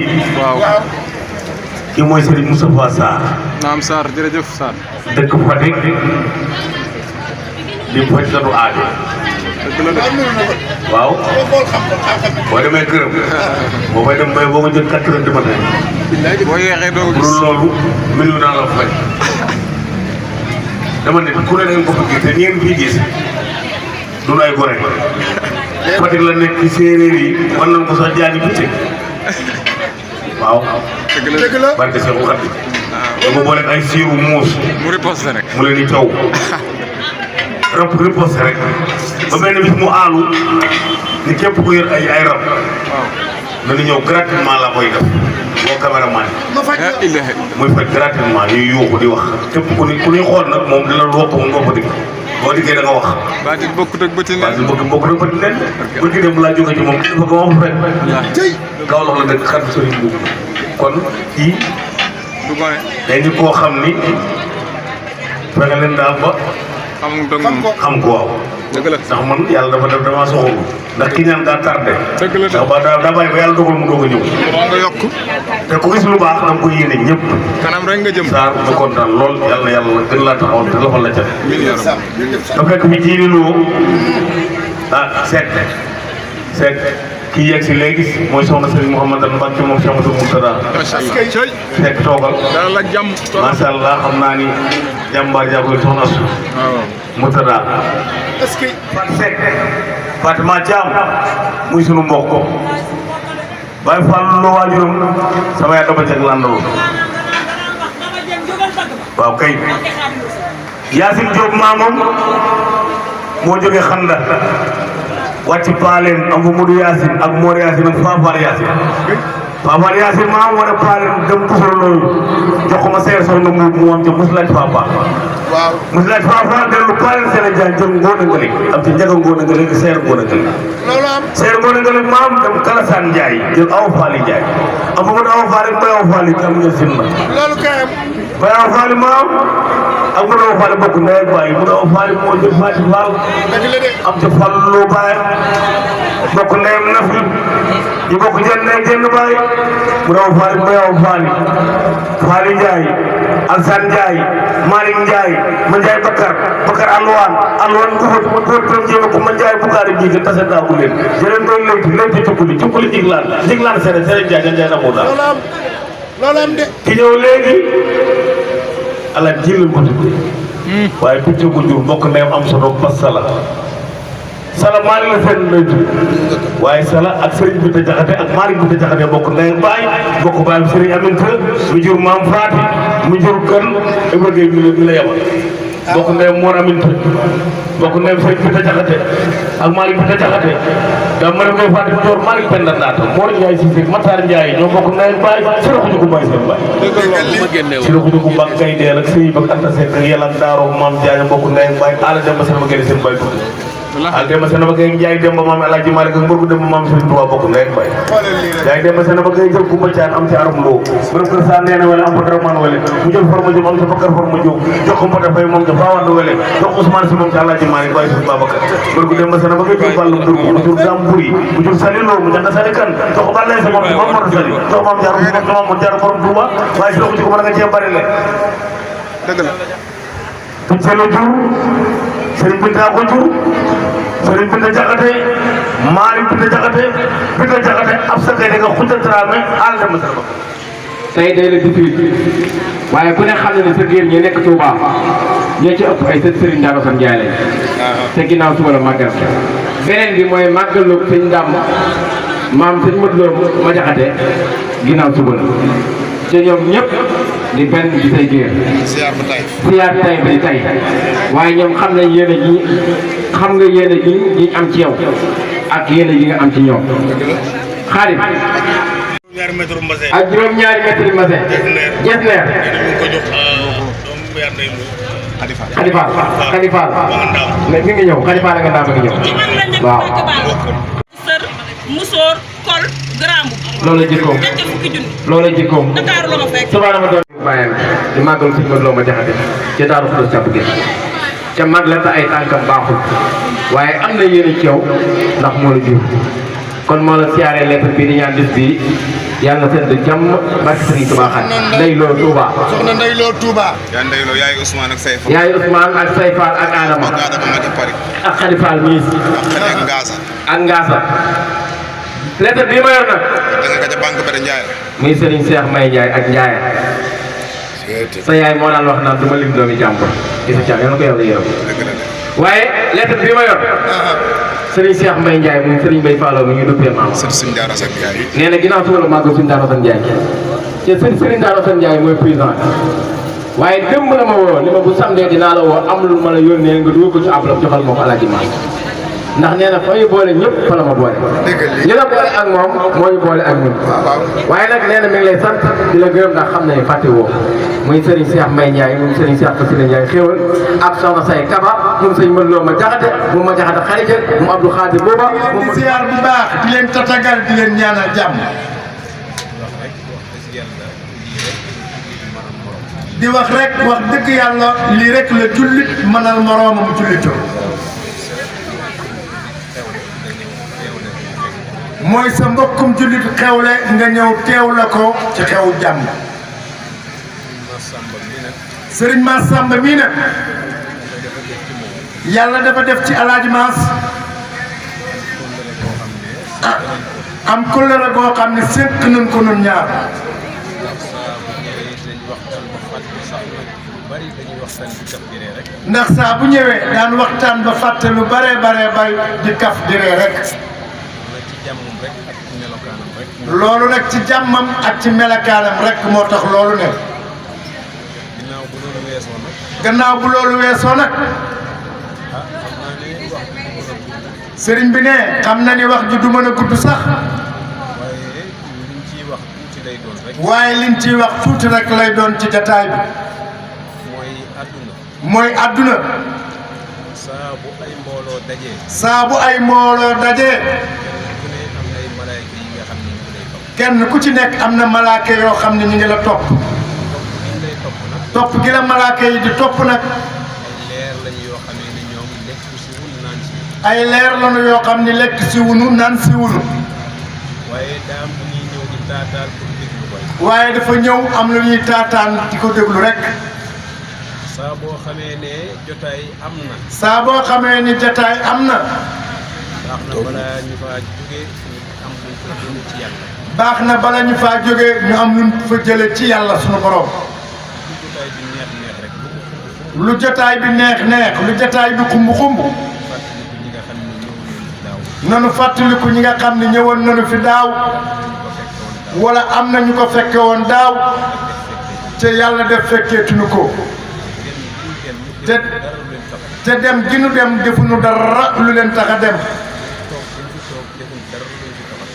S9: ki mooy Serigne Moustapha Sarr.
S10: naam Sarr jërëjëf Sarr.
S9: dëkk Fatick di fajkatu aajo. waaw boo demee këram boo fay dem bay boo ko jël 4 heures du matin.
S10: boo yeexee doo gis
S9: loolu million naa la fay. dama ne ku ne da ngeen ko bëgg te ñeen fii gis du ay gore. Fatick la nekk ci séeréer yi war nañ ko sax jaani bitte. waaw.
S10: dëgg la
S9: barke Seexu Xaadim. dama boole ay siiru muus.
S10: mu riposte rek.
S9: mu leen di taw. rab riposte rek. ba benn bis mu aalu ni képp ku yor ay rab.
S10: waaw.
S9: nañu ñëw gratuitement la koy def. boo caméraman muy faj gratuitement ñuy yuuxu di wax. képp ku ñuy xool nag moom dina lu wokk moom doo ko dégg. boo dikkee da nga wax.
S10: baatit bokkut ak bëti
S9: baatit bokkut ak bëti nen. bu ñu dem laa jóge ci moom dafa ko wax fekk. kaw lox la dëkk xarit sëriñ boobu. kon kii.
S10: du gone.
S9: day nit koo xam ni fexe leen daal ba. xam ko waaw.
S10: dëgg la
S9: ndax man yàlla dafa def damaa soxla ndax ki ñaan daa tardé.
S10: dëgg la
S9: ndax ba daa bàyyi ba yàlla dogal mu doog a ñëw.
S10: nga yokk.
S9: te ku gis lu baax da nga koy yéene ñëpp.
S10: kanam rek nga jëm.
S9: Sarr ma kontaan lool yàlla yàlla gën laa taxaw te loxo la ca. da fekk fi jiiri loo Seck kii yegg si léegi mooy soxna Serigne Mouhamadou Mbacke moom Cheikh Amadou Mourtada.
S10: macha allah
S9: Seck toogal.
S10: dalal ak jàmm.
S9: macha allah xam naa ni jàmbaar jàppale soxna su.
S10: waaw.
S9: Mourtada. est-ce que Seck Fatima Thiam muy sunu mbokk ko Baye Fall loo waajuram sama yaay dama jag landaloo waaw kay Yacine Diop maamam moo jógee Xanda wàcc Paaleen am fa Modou Yacine ak Mor Yacine ak Fapal Yacine Fapal Yacine maam war a Paaleen dem pusal loolu jox ko ma seer soxna mu am ca Mouselaaj Fapal waaw Mouselaaj Fapal dellu Paaleen seen jaan jël ngoon a ngëlig am ci njaga ngoon a ngëlig seer ngoon a ngëlig loolu am seer ngoon a ngëlig maam dem Kalasaan Njaay jël aw Faali Njaay am fa Modou aw Faali mbay aw Faali am nga sin na loolu kayam mbay aw Faali maam ak Modou aw Faali bokk ndey ak baay Modou aw Faali moo jël Faati Faal am ca Fallu baay bokk ndeyam Nafi ñu bokk jenn baay Modou aw Faali mbay aw Faali Faali Njaay Alsan Njaay Malick Njaay ma Njaay Bakar alwaan góor tam jéema ko ma Njaay Bukaari jiige tase daa bu leen jëleen doon léyti cukkuli jiglaan sere Njaay na moo daal loolu am de ki ñëw léegi ala jëlal ko tudd waaye picc ko jur bokk ndeyam am solo pas sala Malick la seen lay tudd waaye Sala ak Serigne Binta Jaxate ak Malick Binta Jaxate bokk ndey baay bokk baay Serigne Aminta mu jur maam Faati mu jur kan Ibra Gueye mi la yabal bokk ndeyam Mor Aminta bokk ndeyam Serigne Binta Jaxate ak Malick Binta Jaxate da ma koy Faati door Malick Penda Ndaata Mor Ndiaye Cissé Matar Ndiaye ñoo bokk ndey baay si la ko ñu ko bàyyi seen baay si la ko ñu ko mbag kay deel ak sëy bak Anta Seck ak yàlla ak Daaro maam Diagne bokk ndey baay ala dem ba seen ma génne seen baay tudd al dem seen ba gay Njaay dem ba maam El Hadji Malick ak mbërgu dem ba maam Serigne Touba bokk ndey baay Njaay dem ba seen ba gay jël Kumba Caan am ci aram loo borom kër sa neena wala am ko dara man wala mu jël forma jëm am ci Bakar forma jóg jox ko Mbota Fay moom ca Fawad wala jox Ousmane Si moom ci El Hadji Malick waaye Serigne Babacar mbërgu dem ba seen ba gay jël Ballu Ndur mu jur Dam Buri mu jur Sali Lo mu janda Sali Kan jox ko Balla Sa moom ci Maam Mor Sali jox maam Jaaru moom Jaaru borom Touba waaye si ko ci ko mën nga cee bari le dëgg la tu selo jur Serigne Binta ko jur Serigne Binta Jaxate Malick Binta Jaxate ab sa kay da nga xunta Dramé àll dem sa bopp
S11: tey day la 18 waaye ku ne xam ne sa géer ñi nekk Touba ñoo ci ëpp ay sët Serigne Ndama Sam Ndiaye lañ te ginnaaw suba la màggal beneen bi mooy màggalu sëñ Ndam maam sëñ Modou Lo ma Jaxate ginnaaw suba la te ñoom ñëpp di benn di say géer siyaar tay ba di tay waaye ñoom xam nañ yéene ji xam nga yéene ji ñi am ci yow ak yéene ji nga am ci ñoom xaarim ak juróom-ñaari mètre mbase jes leer xalifaal mi ngi ñëw xalifaal nga ndaam mi ngi ñëw waaw
S12: sër musóor kol grambu
S11: loolu la jikkoom loolu la jikkoom
S12: Dakar la ma fekk
S11: suba ma doon bàyyam di màggal suñu Modou Lo ma Jaxate ca Daaru Xudoos càpp gi ca mag la te ay tànkam baaxul waaye am na yéene ci yow ndax moo la jur kon moo la siyaaree lettre bi di ñaan bis bi yàlla na seen jàmm barke Serigne Touba xam Ndeye Lo Touba.
S1: soxna Ndeye Lo Touba.
S10: yaa Ndeye Lo yaay Ousmane ak Seyfa.
S11: yaay Ousmane ak Seyfa ak Adama. ak Khalifa Miis.
S10: ak Ngaasa.
S11: ak Ngaasa. lettre bii ma yor nag.
S10: danga nga ca banque ba de Ndiaye.
S11: muy Serigne Cheikh May Ndiaye ak Ndiaye. sa yaay moo daan wax naan du ma lim doomi jàmbur. gis nga yal na ko yàlla yërëm. waaye lettre bii ma yor. Serigne Cheikh Mbaye Ndiaye moom Serigne Mbaye Fallo mi ñu duppee maam.
S10: Serigne Daara Sane Ndiaye.
S11: nee na ginnaaw suba la màggal Serigne Daara Sane Ndiaye. te Serigne Daara Sane Ndiaye mooy président waaye démb la ma woo li ma bu samedi dinaa la woo am lu ma la yónnee nga dugal ko ci enveloppe joxal ma ko Alaaji Maam ndax nee na fa ñu boole ñëpp fa la ma boole. li la boole ak moom moo ñu boole ak ñun. waaye nag nee na mi ngi lay sant di la gërëm ndax xam na ne fàtte woo muy Serigne Cheikh Mbaye Ndiaye moom Serigne Cheikh Fassila Ndiaye xéwal ak soxna say Kaba moom sëñ mën loo ma jaxate moom ma jaxate xarijal moom Abdou Khadir booba
S1: moom di ziar bu baax di leen tatagal di leen ñaanal jàmm di wax rek wax dëgg yàlla lii rek la jullit mënal moroomam jullitoo mooy sa mbokkum jullit xewle nga ñëw teew la ko ci xew jàmm Sëriñ Massamba mii nag yàlla dafa def ci Alaaji Maas am kóllëre boo xam ne séq nañ ko nun ñaar ndax saa bu ñëwee daan waxtaan ba fàtte lu bare di kaf di ree rek loolu nag ci jàmmam ak ci melakaanam rek moo tax loolu ne gannaaw bu loolu weesoo nag sëriñ bi ne xam na ni wax ji du mën a gudd sax waaye liñ ciy wax tuuti rek lay doon ci jataay bi mooy àdduna saa bu ay mbooloo dajee kenn ku ci nekk am na malaaka yoo xam ne ñu ngi la topp topp gi la malaaka yi di topp nag ay leer lañu yoo xam ne lekk si wunu naan si wunu waaye dafa ñëw am lu ñuy taataan di ko déglu rek
S13: saa boo xamee ne jotaay am na.
S1: saa boo xamee ni jotaay am na.
S13: baax na bala ñu faa jógee am luñ fa jëlee ci yàlla.
S1: baax na bala ñu faa jógee ñu am luñ fa jëlee ci yàlla sunu borom. lu jotaay bi neex neex lu jotaay bi xumb xumb. nanu fàttaliku ñi nga xam ne ñëwoon nañu fi daaw. wala am na ñu ko fekke woon daaw. te yàlla def fekkeetuñu ko. te dem gi nu dem defuñu dara lu leen tax a dem.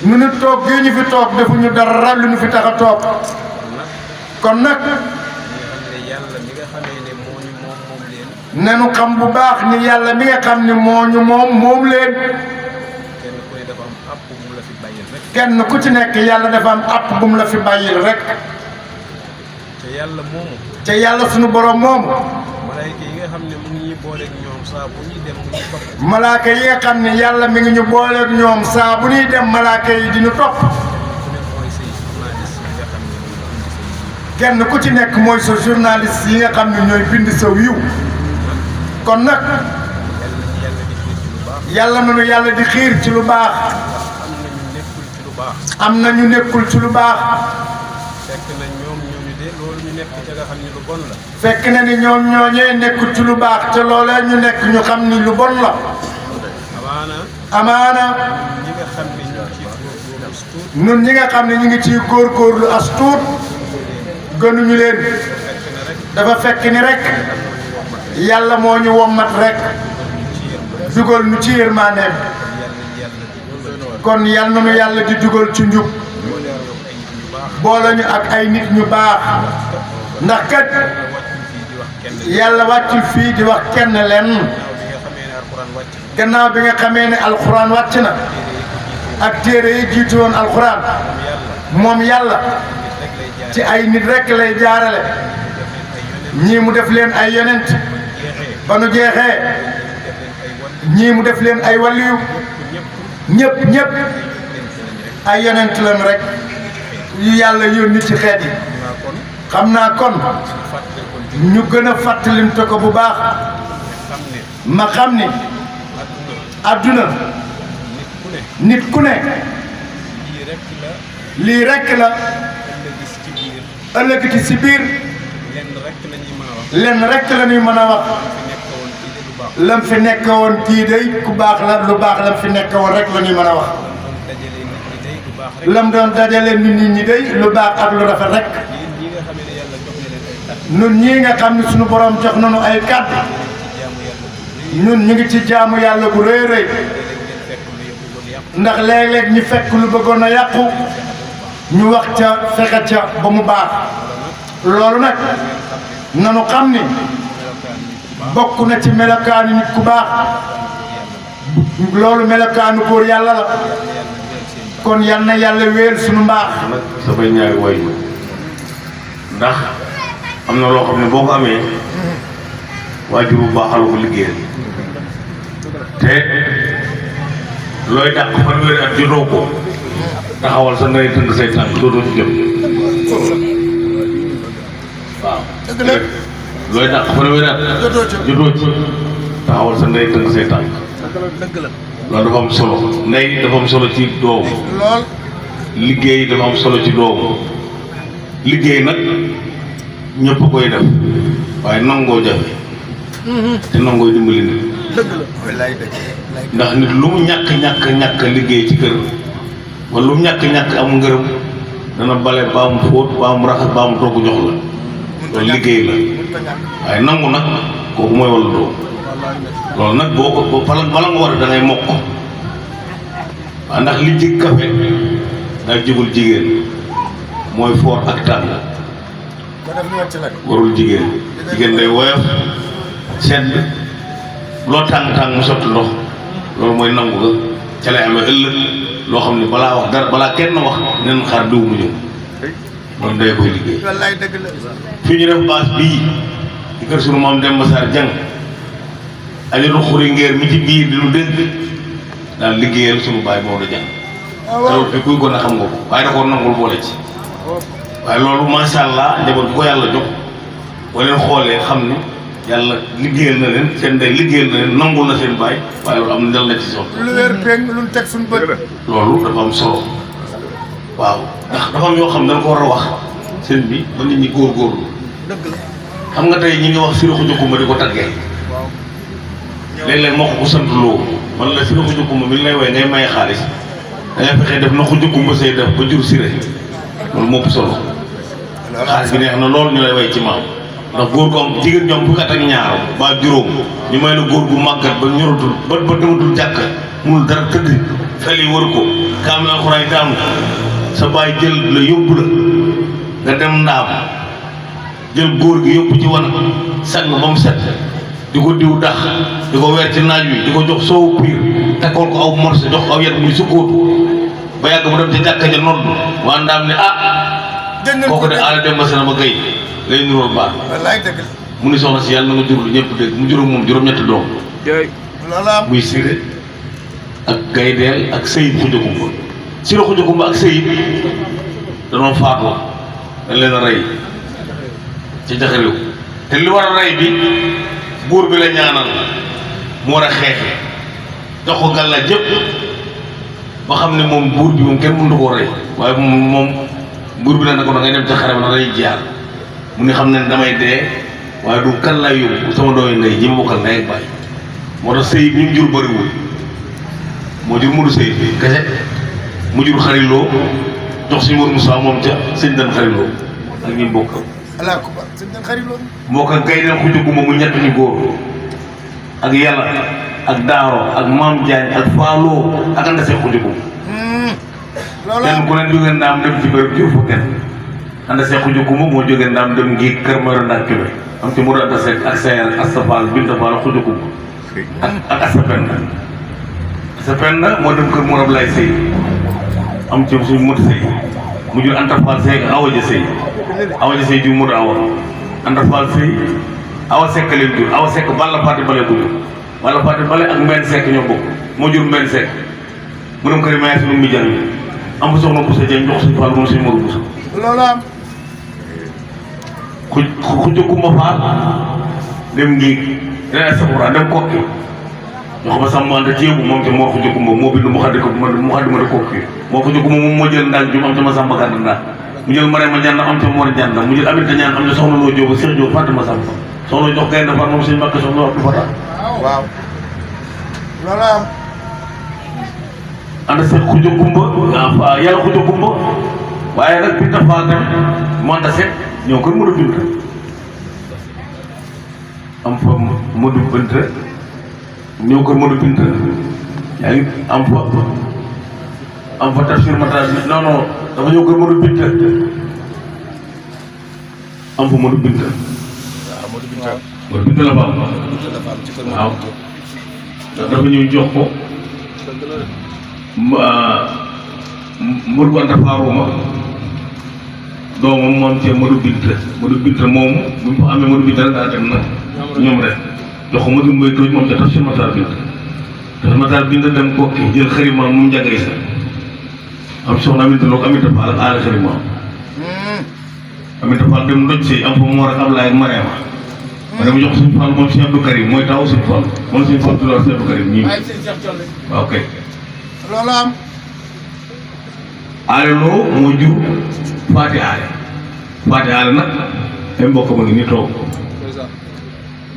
S1: nu nu toog gi ñu fi toog defuñu dara lu ñu fi tax a toog. kon nag. nanu xam bu baax ni yàlla mi nga xam ni moo ñu moom leen. kenn ku ci nekk yàlla dafa am àpp bu mu la fi bàyyil rek. te yàlla sunu borom moomu.
S13: malaaka yi nga xam ne mu ngi ñu booleeg ñoom saa bu ñuy dem mu ngi topp.
S1: malaaka yi nga xam ne yàlla mi ngi ñu booleeg ñoom saa bu ñuy dem malaaka yi di ñu topp. kenn ku ci nekk mooy sa journaliste yi nga xam ne ñooy bind sa wiiw. kon nag yàlla nañu yàlla di xiir ci lu baax. am na ñu nekkul ci lu baax.
S13: fekk na ñoom ñooñu de loolu ñu nekk ca nga xam ni lu bon la.
S1: fekk na ni ñoom ñooñee nekkul ci lu baax te loolee ñu nekk ñu xam ni lu bon la. amaana.
S13: ñi nga xam ne ñu ngi ciy góorgóorlu as tuut.
S1: ñun ñi nga xam ne ñu ngi ciy góorgóorlu as tuut gënuñu leen. dafa fekk ni rek yàlla moo ñu wommat rek dugal ñu ci yërmandeem. kon yal na nu yàlla di dugal ci njub. boole ñu ak ay nit ñu baax. ndax kat yàlla wàccul fii di wax kenn leen. gannaaw bi nga xamee ne alxuraan wàcc na. ak téere yi jiitu woon alxuraan. moom yàlla ci ay nit rek lay jaarale. ñii mu def leen ay yonent. ba nu jeexee. ñii mu def leen ay waliyu. ñëpp ay yonent lañ rek. yu yàlla yónni ci xeet yi xam naa kon ñu gën a fàttalimte ko bu baax ma xam ni adduna nit ku ne lii rekk la ëllëg ci si biir lenn rekk la ñuy mën a wax lam fi nekk woon kii day ku baax la lu baax lam fi nekk woon rek la ñuy mën a wax lam doon dajale nit ñi day lu baax ak lu rafet rek ñun ñii nga xam ne suñu borom jox nañu ay kàddu ñun ñu ngi ci jaamu yàlla bu rëy rëy ndax léeg-léeg ñu fekk lu bëggoon a yàqu ñu wax ca fexe ca ba mu baax loolu nag nanu xam ni bokk na ci melokaanu nit ku baax loolu melokaanu góor yàlla la kon yal na yàlla wéel suñu mbaax.
S9: samay ñaari way ndax am na loo xam ne boo ko amee waajur bu baaxal ko liggéeyal te looy dàq fanweeri at jotoo ko taxawal sa ngay tënk say tànk dootoo ci jëm waaw looy dàq fanweeri at jotoo ci taxawal sa ngay tënk say tànk loolu dafa am solo ndey dafa am solo ci doom liggéey dafa am solo ci doom liggéey nag ñëpp koy def waaye nangoo jafe te nangoo dimbali nit ndax nit lu mu ñàkk liggéey ci kër wala lu mu ñàkk am ngërëm dana bale baa mu fóot baa mu raxas baa mu togg jox la loolu liggéey la waaye nangu nag kooku mooy wàllu doom loolu nag boo ko bala nga war a da ngay mokk waaw ndax li jig kafe daa jigul jigéen mooy foor ak tàng warul jigéen day woyof sedd loo tàng mu sotti ndox loolu mooy nangu nga ca lay amee ëllëg loo xam ne balaa wax dara balaa kenn wax nen xaar diw mu ñëw loolu day koy liggéey fii ñu def baas bii ci kër sunu maam Demba Sarr Jang ajotu xuri ngeer mi ci biir di lu dégg daal liggéeyal sunu baay Maodo Jang te kuy gone xam nga ko waaye da koo nangul boole ci waaye loolu macha allah njaboot bu ko yàlla jox boo leen xoolee xam ni yàlla liggéeyal na leen seen ndey liggéeyal na leen nangul na seen baay waaye loolu am na dal na ci soxla.
S1: lu wér péng lu teg suñu bët.
S9: loolu dafa am solo waaw ndax dafa am yoo xam ne dañ ko war a wax seen bi ba nit ñi góorgóorlu. dëgg la xam nga tey ñi ngi wax Sirou Khoudia di ko taggee léeg-léeg moo ko sant loo man la Sirou Khoudia mi lay woy ngay maye xaalis da ngay fexee def na Khoudia say def ba jur Siré loolu moo ëpp solo xaalis bi neex na loolu ñu lay way ci maam ndax góor gu am jigéen ñoom fukki at ak ñaar ba juróom ñu may la góor gu màggat ba ñoratul ba dematul jàkk munul dara tëdd fel yi wër ko kaam la alxuraan daanu sa baay jël la yóbbu la nga dem ndaam jël góor gi yóbbu ci wan sang ba mu set di ko diw dax di ko weer ci naaj wi di ko jox soowu piir tekkoon ko aw morse jox aw yet muy sukkootu ba yàgg mu dem ci jàkka ja nodd waa ndaam ne kooku de aala dem ba sena ma gay lay nuróol baax mu ni soxna si yàlla na nga jur lu ñëpp dégg mu juróom moom juróom-ñetti doom muy Siré ak Gaydeel ak Seyid Khoudia Koumba Siré Khoudia Koumba ak Seyid danoo faatoo dañ leen a rey ci jaxaréew te li war a rey bi buur bi la ñaanal mu war a xeexe jox ko gàlla jëpp ba xam ne moom buur bi moom kenn mënu koo rey waaye moom buur bi nag ko da ngay dem ca xare ba na day jaar mu ni xam ne damay dee waaye du kan lay yóbbu sama dooy ndey ñi ma bokkal ndey ak baay moo tax Seyid ñi mu jur bëriwul moo jur Modou Seyid kese mu jur xariloo jox si Modou Moussa moom ca sëñ Dan xariloo ak ñi mu bokkal moo ko Gaydeel Khoudia Koumba mu ñett ñu góor ak yàlla ak daaro ak maam Diagne ak Fallou ak Anta Seck Khoudia Koumba kenn ku ne jógee ndaam dem ci bërëb jur fa kenn Anta Seck Khoudia Koumba moo jógee ndaam dem ngi kër Mara Ndak Kébé am ci Mourou Anta Seck ak Seyer ak Safal Binta Fall Khoudia Koumba ak Assa Penda moo dem kër Mourou Ablaye Sey am ci suñu mot Sey mu jur Anta Fall Sey ak Awa Dia Sey Awa Dia Sey jur Mourou Awa Anta Fall Sey Awa Seck leen jur Awa Seck Balla Fati Bale ko jur Balla Fati Bale ak Mbène Seck ñoo bokk moo jur Mbène Seck mu dem kër Maya sunu mi jàng
S2: am soxna Boussa Dieng jox suñu Fall moom suñu Modou Boussa.
S1: loolu am.
S2: ku jëkkuma faal dem ngi dana safura dem kokki jox ba sàmm ante ceebu moom te moo ko jëkkuma moo bind mu xaddi ko mu xaddi ma de kokki moo ko jëkkuma moom moo jël ndaal jum am ca ma sàmm gàdd ndaal mu jël Marème Diagne am ca Mor Diagne mu jël Aminata Diagne am ca soxna Loo Jóob Cheikh Jóob Fatima Sàmm soxna jox gaynde far moom suñu mbàkk soxna wax du fata
S1: waaw loolu am.
S2: ànd seet xujo kumba yàlla xujo kumba waaye nag Binta Fall tamit mu ànd seet ñëw kër Modou Binta am fa Modou Binta ñëw kër Modou Binta yaa ngi am fa Tafsir Matar non non dafa ñëw kër Modou Binta am fa Modou Binta Modou Binta la Fall waaw dafa ñëw jox ko Modou Anta Farouma doomam moom ci Modou Binta moomu bu mu fa amee Modou Binta rek daa dem na ñoom rek jox ko Modou Mbaye Tooj moom ca Tafsir Matar Binta Tafsir Matar Binta dem kokki jël xarima mu njagay sa am soxna Aminta Lo Aminta Fall ak aala xarima Aminta Fall dem ndoj si am fa Mor ak Ablaye ak Mariama ma dem jox suñu Fall moom Cheikh Abdou Karim mooy taw suñu Fall moom suñu Fall tuddal Cheikh Abdou Karim ñii waaw kay
S1: loolu am.
S2: aale loo moo jur Faati Aale nag ay mbokk ma ngi ni toog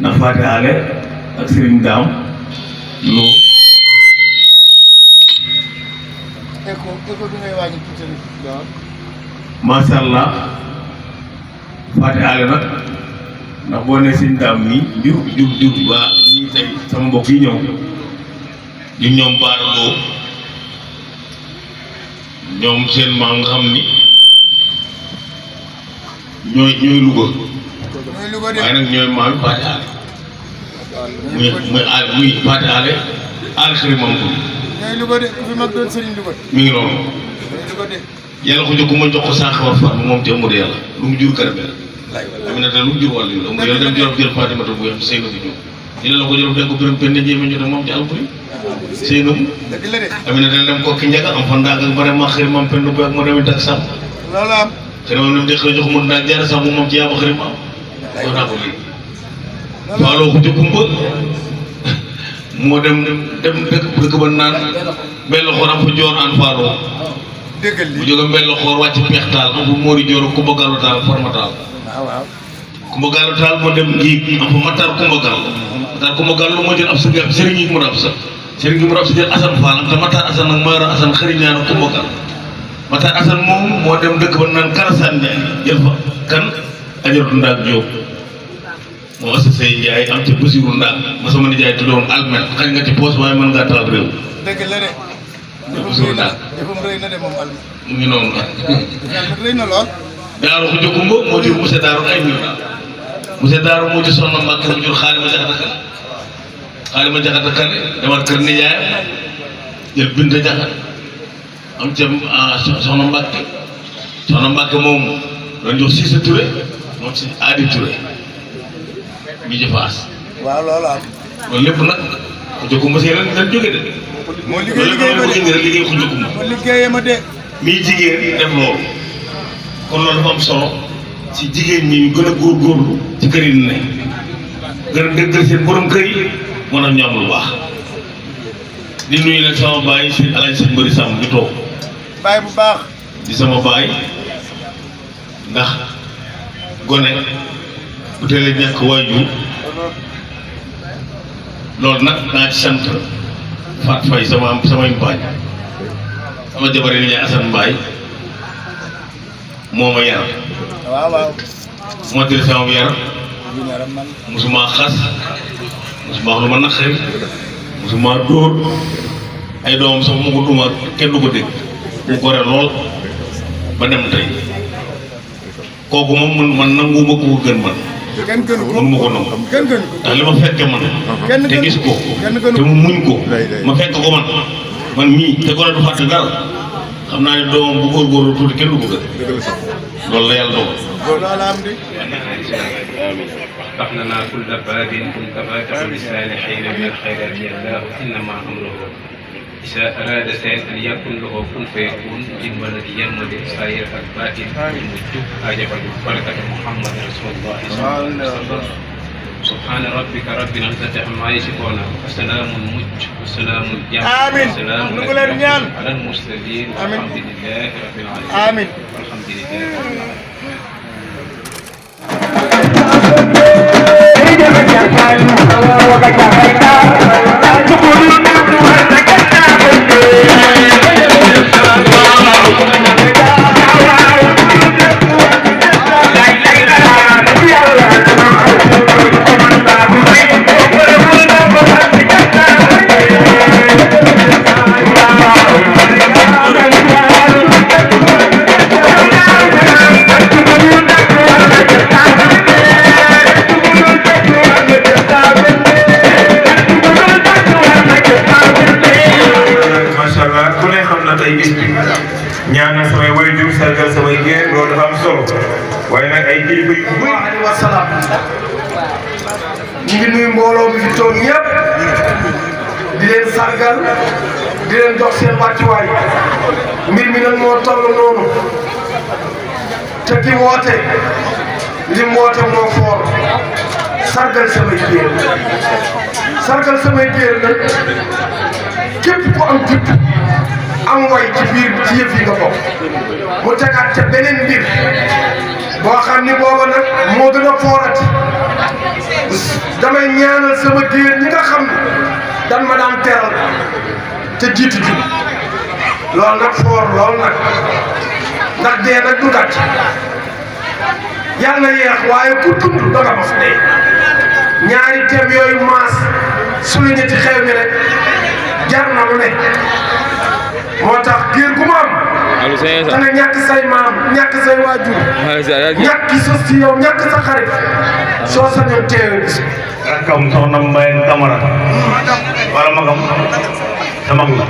S2: ndax Faati Aale ak Serigne Daam loo
S1: écho bi ngay wàññi tuuti rek.
S2: macha allah Faati Aale nag ndax boo nee Serigne Daam nii jur waa ñii tey sama mbokk yi ñëw di ñoom Baara Loo ñoom seen maam nga xam ni ñooy Louga waaye nag ñooy maam yi Faati Aale muy Faati Aale xëri moom ko
S1: ñooy Louga de ku fi mag doon Serigne Louga
S2: mi ngi noonu
S1: Louga de
S2: yàlla ko jox ko ma jox ko saa xawar far moom ci amul yàlla lu mu jur kër bi Aminata lu mu jur wàll yi la amul yàlla dem jorof jël Fatimata bu yam Seynou di ñëw dina la ko jorof den ko bërëm penn jéeme jota moom ci alxuri Seynou Aminata dem ko ki njaga am fa ndaag ak bare ma xëri mam penn bu ak ma demit ak sàmm
S1: loolu am.
S2: xëri mam dem di xëri jox mu ndaag jara sàmm moom ci yaaba xëri mam wax naa ko léegi faaloo ko jëkkumba moo dem dëkk ba naan mbell xoor am fa joor an faaloo
S1: déggal li
S2: bu jóge mbell xoor wàcc peex taal am fa moori joor Kumba Gallo Taal forma taal
S1: waaw
S2: Kumba Gallo Taal moo dem ngiig am fa Matar Kumba Gallo Matar Kumba Gallo moo jël ab sëriñ yi mu rab sa sëriñ yi mu rab sa jël Assane Fall am te Matar Assane nag moo yor Assane xëri ñaana Kumba Gallo Matar Assane moom moo dem dëkk ba naan Karasane Ndiaye jël fa kan ajaratu Ndaak Jóob moo associé Ndiaye am ci Basiru Ndaak ma sama nijaay tuddoon almet xañ nga ci poos waaye mën ngaa taal réew
S1: dëgg la de.
S2: Basiru Ndaak
S1: jëfam rëy na de moom Alma.
S2: mu ngi noonu
S1: yàlla rëy na lool.
S2: Daaru Xuja Kumba moo jur monsieur Daaru ay mbir monsieur Daaru moo jur Soxna Mbàkke mu jur Xaalima Jaxate Kane demal kër nijaay jël Binta Jaxate am ca Soxna Mbàkke moom doon jox Siise Touré moom si Aadi Touré mi jëfaas
S1: waaw loolu am.
S2: loolu lépp nag Xuja Kumba si ren jóge de
S1: moo liggéey
S2: Xuja Kumba
S1: moo liggéeyee ma de.
S2: mii jigéen def loolu kon loolu dafa am solo ci jigéen ñi ñu gën a góorgóorlu ci kër yi ne gën a dëggal seen borom kër yi mën a ñoom lu baax di nuyu nag sama baay si Alaaji Sëñ Mbëri Sàmm di toog
S1: baay bu baax.
S2: di sama baay ndax gone bu teelee ñàkk waajur loolu nag naa ci sant Faat Fay samay mbaañ sama jabari ni ñaay Asan Mbaay moo ma yar
S1: waaw.
S2: moo tëdd sama yar musuma xas musuma wax lu ma naqari musuma dóor ay doomam sax mu ko duma kenn du ko dégg mu gore lool ba dem tey kooku moom man nanguwuma ko gën man
S1: kenn gënu ko
S2: mënuma ko nangu
S1: kenn gënu ko
S2: ndax li ma fekke man te gis ko
S1: kenn gënu
S2: te mu muñ ko ma fekk ko man mii te gone du fàtte dara xam naa ne doomam bu góorgóorlu tuuti kenn du ko gën loolu la yàlla dogal
S1: loolu am di
S14: أخلنا كل باب كنت فاتح لسان خير من الخيرات الله إنما أمره إذا أراد شيئا أن يكون له كن فيكون جمل يمد سائر الباطن المجد أجب بركة محمد رسول الله صلى الله عليه وسلم سبحان ربك رب العزة عما يصفون وسلام وسلام
S1: آمين.
S14: وسلام
S1: نقول النعم.
S14: على المرسلين
S1: آمين.
S14: والحمد لله رب العالمين
S1: آمين.
S14: والحمد لله رب العالمين.
S9: ñaanal samay waajur sargal samay géer loolu dafa am solo waaye nag ay kilifa yu bëri
S3: alayhi wa salaam ñu ngi nuyu mbooloo mi fi toog ñëpp di leen sargal di leen jox seen wàccuwaay mbir mi nag moo toll noonu te ki woote li mu woote moo foor sargal samay géer nag képp ku am jub am way ci biir ci yëf yi nga bokk mu tegaat ca beneen mbir boo xam ni booba nag moo gën a foorati damay ñaanal sama géer ñi nga xam ne dan ma daan teral te jiitu ji loolu nag foor lool nag ndax dee nag du gàcc yàlla na yeex waaye ku dund danga mos dee ñaari thème yooyu maas souligné ci xew mi rek jar na lu ne moo tax géer gu ma am da nga ñàkk say maam ñàkk say waajur ñàkk sos ci yow ñàkk sa xarit soo sañoon teewe bis
S9: rakkam soxna Mbaye Camara wala magam sa mag la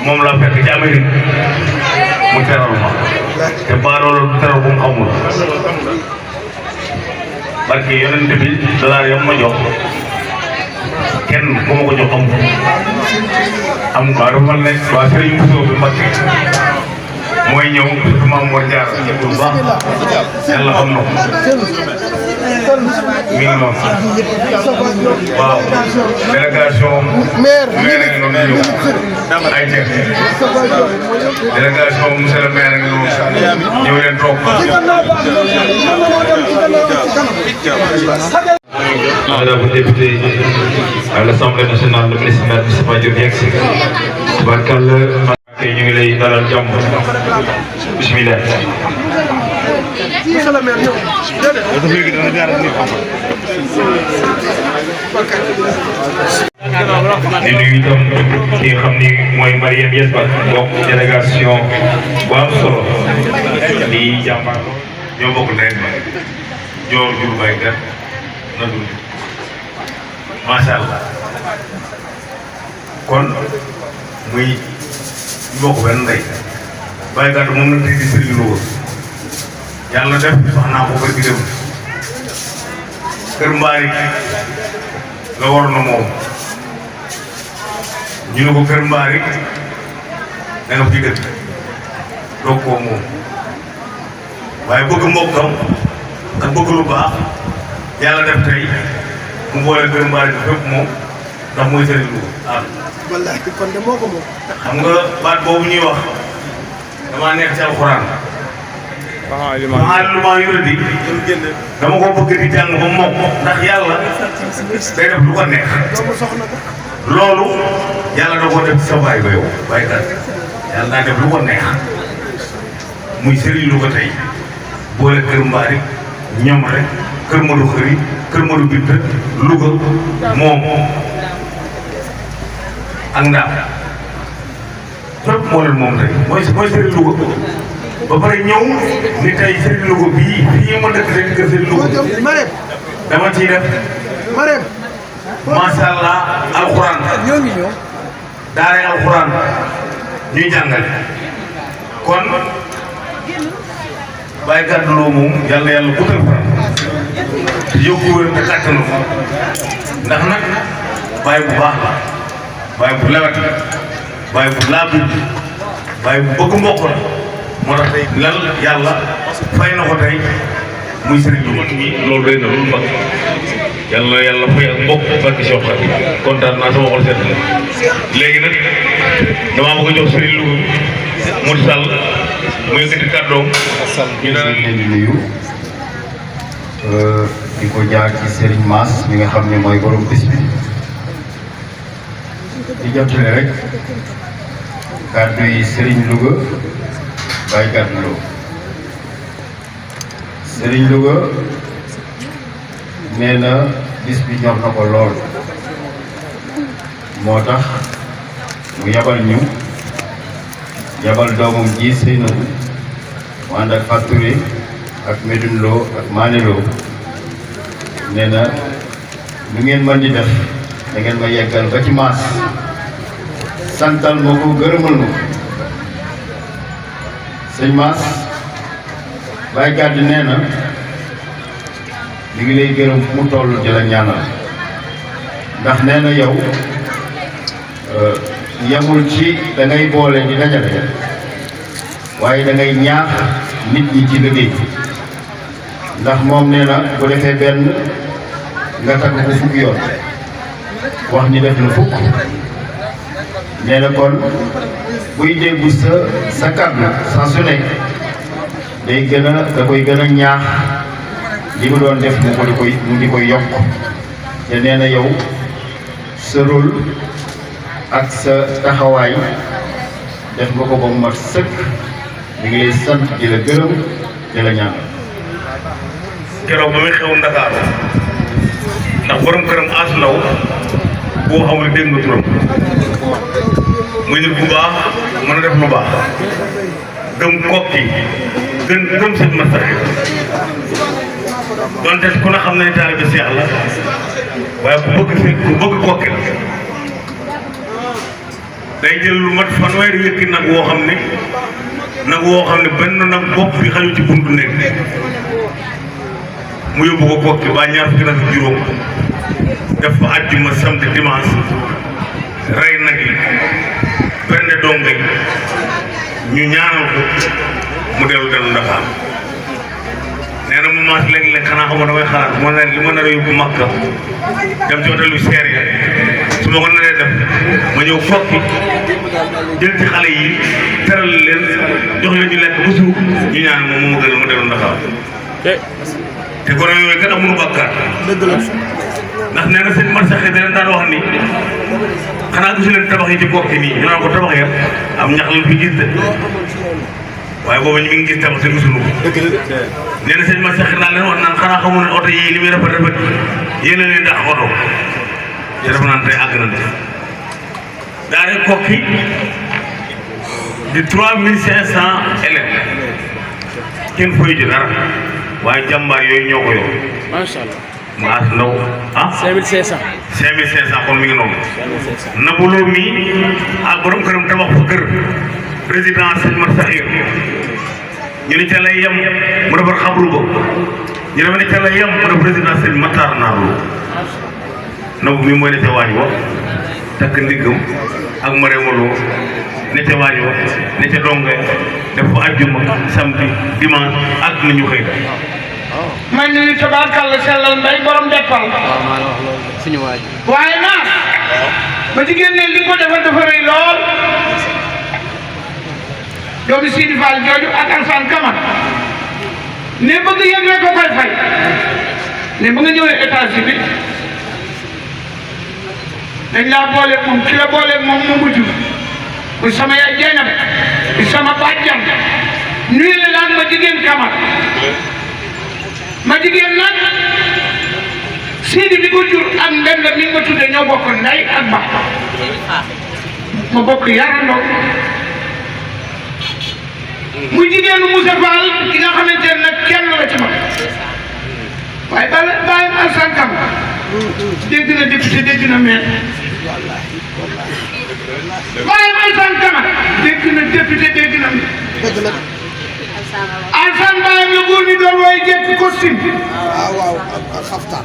S9: moom la fekk ci Amérique mu teral ma te baadoolo teral bu mu xamul barke yonent bi dollar yam ma jox kenn ku ma ko jox am ko dafa mel ne waa Serigne Moussa bi Mbacké mooy ñëw surtout Mame Mor Diarra bu baax yàlla xam na ko mi ngi noonu waaw délégation maire ngi noonu ñëw ay jeex délégation monsieur le maire ngi noonu ñëw leen toog
S15: Madame la députée à l'Assemblée nationale, le ministre maire Moustapha Diop yegg si tubaarkàlla ñu ngi lay dalal jàmm bismillah.
S3: monsieur le maire ñëw
S15: di nuyu itam ki nga xam ni mooy Mariam Yes Ba bokk délégation bu am solo di jàmbaar ñoo bokk ndey joor jur baykat na dund macha allah kon muy bokk benn ndey baykat moom na tey di Serigne Louga yàlla def wax naa ko bëgg dem kër mbaari la war na moom ñu ne ko kër mbaari da nga fi dëkk doog koo moom waaye bëgg mbokkam ak bëgg lu baax yàlla def tey mu boole kër mbaari bi fépp moom ndax mooy Serigne Louga ah.
S3: wallaahi kon de moo ko moom.
S15: xam nga baat boobu ñuy wax damaa nekk ci alxuraan. maa yore di dama ko bëgg di jàng ba mokk ndax yàlla day def lu ko neex loolu yàlla da koo def ci sa baay ba yow baykat yàlla daa def lu ko neex muy Serigne Louga tey boole kër mbaari ñam rek kër Modou Xëri kër Modou Bint Louga moom ak ndax fépp moo leen moom tey mooy Serigne Louga ba pare ñëw ni tey Serigne Louga bii fii ma dëkk rek kër Serigne Louga dama ciy def macha allah alxuraan daara alxuraan ñuy jàngale kon bàyyi gàddu loo moom yàlla yàlla guddal fan te yokku wér te kàttanu ndax nag bàyyi bu baax la bàyyi bu lewet bàyyi bu laabir bàyyi bu bëgg mbokk la moo tax tey lan yàlla fay na ko tey muy sëriñ bi mi loolu doy na lu mbagg yàlla yàlla fay ak mbokk barke Cheikh Khadim kontaan naa sama xol seet la léegi nag damaa bëgg a jox sëriñ Louga mu sàll mu yëkkati kàddoom
S16: ñu leen di nuyu di ko jaar ci Serigne Mass mi nga xam ne mooy borom bis bi di jottali rek kàddu yi Serigne Louga bàyyi kàddu loo Serigne Louga nee na bis bi ñor na ko lool moo tax mu yabal ñu yabal doomam ji Seynabou mu ànd ak Fatou ak Medoune Lo ak Mané Lo nee na lu ngeen mën di def da ngeen ma yeggal ba ci Mass santal ma ko gërëmal ma ko sëñ Mass Baye Gàdd nee na mi ngi lay gërëm fu mu toll di la ñaanal ndax nee na yow yemul ci da ngay boole di dajale waaye da ngay ñaax nit ñi ci liggéey ndax moom nee na bu defee benn nga tagg ko fukki yoon wax ni def na fukk nee na kon buy déggu sa kàddu saa su nekk day gën a da koy gën a ñaax li mu doon def mu di koy yokk te nee na yow sa rôle ak sa taxawaay def nga ko ba mu mat sëkk mi ngi lay sant di la gërëm di la ñaan.
S15: keroog ba muy xew Ndakaaru ndax borom këram As Ndaw boo xamul dégg nga turam muy nit bu baax mën a def lu baax gëm kokki gëm sëñ Massar donte ku ne xam ne taalibe Seex la waaye ku bëgg kokki la day jël lu mat fanweeri wékki nag woo xam ne benn nag bopp bi xaju ci buntu nekk mu yóbbu ko kokki ba ñaar fukki nag juróom def fa àjjuma samedi dimanche rey nag yi bernde donga yi ñu ñaanal ko mu dellu Ndakaar nee na mu maas léeg-léeg xanaa xam nga damay xalaat moo ne li ma nar a yóbbu Makka dem ci hôtel yu seer ya su ma ko naree def ma ñëw kokki jël ci xale yi teral leen jox leen ñu lekk ba suuf ñu ñaan moom mu gën mu dellu Ndakaar te gone yooyu kat amuñu bàkkaar dëgg la ndax nee na seen marché da leen daan wax ni xanaa gisu leen tabax yi ci kokki nii ñu naan ko tabax ya am ñax la fi gis de waaye booba ñu ngi gis tabax te gisuñu ko nee na seen marché naa leen wax naan xanaa xamu ne oto yii li muy rafet rafet yéen a leen dàq oto te dafa naan tey àgg na de daa rek kokki di 3500 élèves kenn fay ci dara waaye jàmbaar yooyu ñoo ko yor.
S7: macha allah.
S15: mu As Ndaw ah.
S7: 5500.
S15: 5500 kon mi ngi noonu. Nabuloo mi ak borom këram tabax fa kër président sëñ Mat Saxir ñu ne ca lay yem mu defar xabru ko ñu ne ca lay yem mu def président sëñ Matar Naaru Nabu mi mooy ne ca waañ wa takk ndiggam ak Marème Lo ne ca waañ wa ne ca donge def fa àjjuma samedi dimanche ak nañu xëy
S7: man ni tabaarkalla sellal mbay borom deppal waaye naa ba jigéen ne li ko defal dafa rëy lool doomu Sidi Fall jooju ak Alsaan Kamat ne bëgg yëg rek ko koy fay ne ba nga ñëwee États-Unis dañ laa boole moom ki la boole moom mu mujj muy sama yaay Jeynab di sama bàjjan nuyu la laan ma jigéen Kamat ma jigéen nag Sidi bi ko jur ak Mbenda mi nga tudde ñoo bokk ndey ak ba ma bokk yarandoo muy jigéenu Moussa Fall ki nga xamante ne nag kenn la ci ma waaye bàyyi Alsaan Kam dégg na député dégg na maire bàyyi Alsaan Kam dégg na député dégg na maire Alsaan bàyyam la góor ñi doon waaye jekk costume waaw ak xaftaan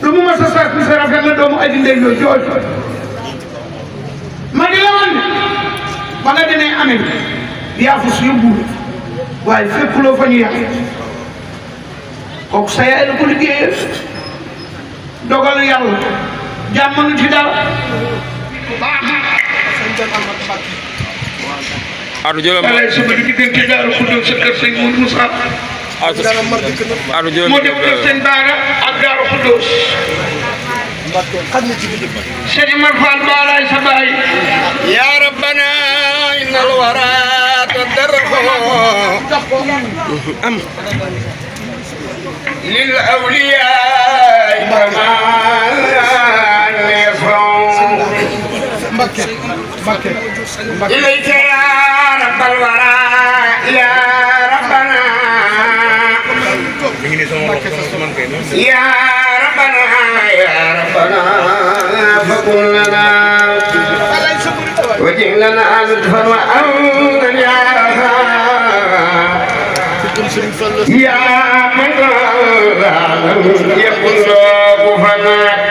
S7: lu mu mas a sas bi sa rafet la doomu aji ndey loo jooju ma di la wan ne ba nga demee Amérique yaa fa su yóbbu waaye fépp loo fa ñu yàq kooku sa yaay la ko liggéeyee dogalu yàlla jàmm nu ci dara
S17: Adu jëlal ma
S7: alay sama diggante Daaru Xuddoos sa kër sëñ Mourou Moussa
S17: Adu jëlal
S7: moo def kër sëñ Baara ak Daaru Xuddoos sëñ Amar Fall baalaay sa baay
S17: ya rabbana innal wara tadarrahu am lil awliya kama إليك يا رب الورى يا ربنا يا ربنا يا ربنا فكن لنا وجه لنا لطفا وأمنا يا يا من يكن له فنا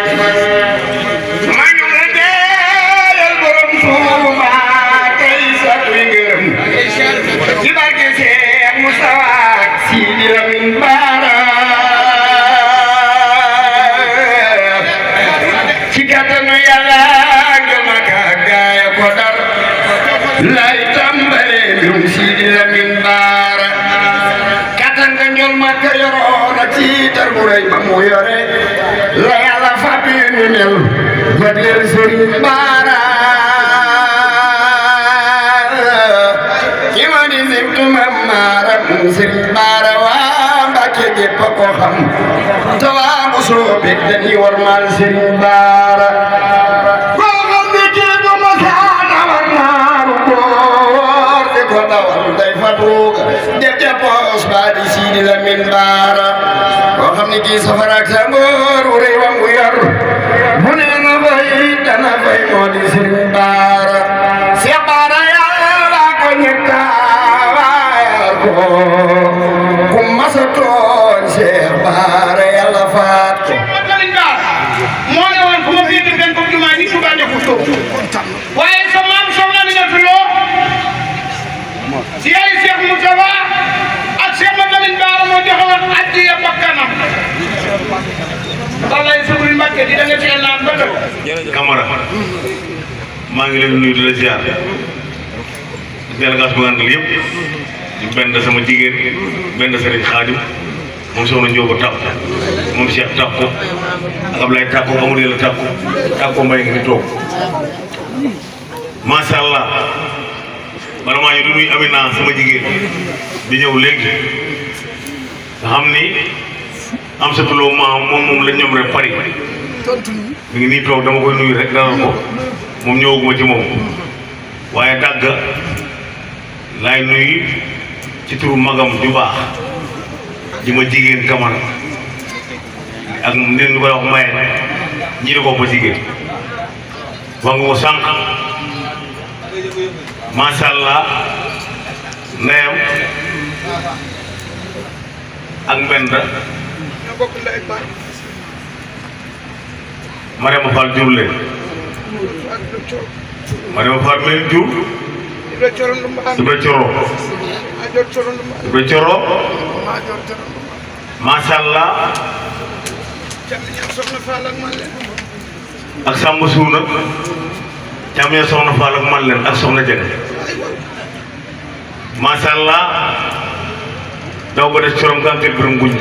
S17: la yàlla fàtte ñu mel jagleel Sëriñ Baara ki ma di sibtu mam maaram Sëriñ Baara waa Mbàkke gépp a ko xam te waa bu soobe dañuy wormaal Sëriñ Baara koo xam ne kii bu ma saana war naaru góor di ko dawal day fa tuuga def ca poos baa di Siidi Lamin Baara koo xam ne kii safara ak sa ngóor wu rëy wa mu yor bu ne nga fay dana fay moo di Sëriñ Baara Seex Baara yàlla ko ñettawaayal ko ku masa tooñ Seex Baara yàlla faat ko
S7: moo ne woon fu ma fii dem ko jumaa ji suba def ko waaye sa maam soxla na nga fi loo si yaay Seex Mustafa ak Seex Lamin Baara moo joxe woon addiya bakkanam wallaay Sëriñ Mbàkke di da nga teel naan ba dëgg
S15: Camara maa ngi leen di nuyu di la ziar délégation bu àndal yëpp di benn sama jigéen benn Sëriñ Xaadim moom soxna Njóoba Takku moom Cheikh Takku ak Ablaye Takku Amadou Yàlla Takku Takku mbay ngi fi toog macha allah bala maa ñu du nuyu Amina sama jigéen di ñëw léegi nga xam ni am sa tuloo moom la ñoom rek Paris mi ngi nii toog dama koy nuyu rek dalal ko moom ñëwaguma ci moom waaye dàgg laay nuyu ci turu magam ju baax ji ma jigéen Camara ak neen ñu koy wax maye ñi di ko ma jigéen wax nga ko sànq macha allah ndeyam ak mbenda Mariama Fall jur leen Mariama Fall meen jur Ibra Coro Ibra Coro macha allah ak Samba Suuna càmmiña Soxna Fall ak man leen ak Soxna Jeng macha allah daw ba des corom gàncax biram guñ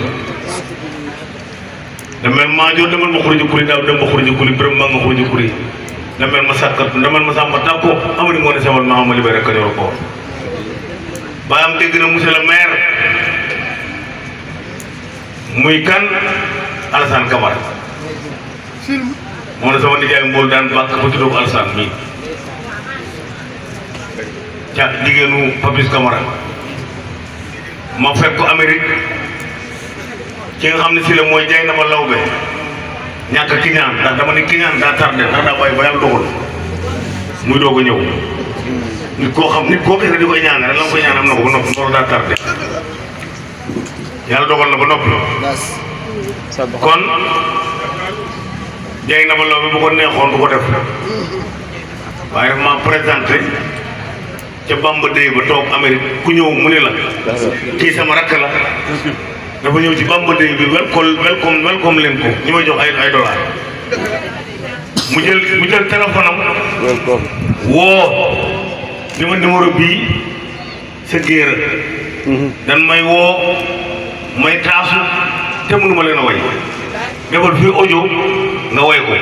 S15: damel maa joor demal ma xuruji kuri daaw dem ma xuruji kuri biram maa nga xuruji kuri damel ma sàkkat damel ma sàmba tàkko amadi moo ne sewal ma ama libéré Kajoor ko baayam dégg na monsieur le maire muy kan Alassane Camara moo ne sama nijaay mbool daan bàkk ba tudd ko Alassane mii ca jigéenu Papis Camara ma fekk ko Amérique ki nga xam ne si la mooy jay na ma lawbe ñàkk ki ñaan ndax dama ne ki ñaan daa tardé ndax daa bàyyi ba yàlla dogal muy doog a ñëw nit koo xam nit koo gis di koy ñaan rek la nga koy ñaan am na ko ba noppi loolu daa tardé yàlla dogal na ba noppi kon jay na ma lawbe bu ko neexoon du ko def waaye dafa maa présenté ca Bamba Day ba toog Amérique ku ñëw mu ne la kii sama rakk la dafa ñëw ci Bamba Day bi welcome leen ko ñu may jox ay dollars mu jël téléphone am woo ni ma numéro bii sa géer dan may woo may taasu te mënuma leen a way defal fii audio nga way ko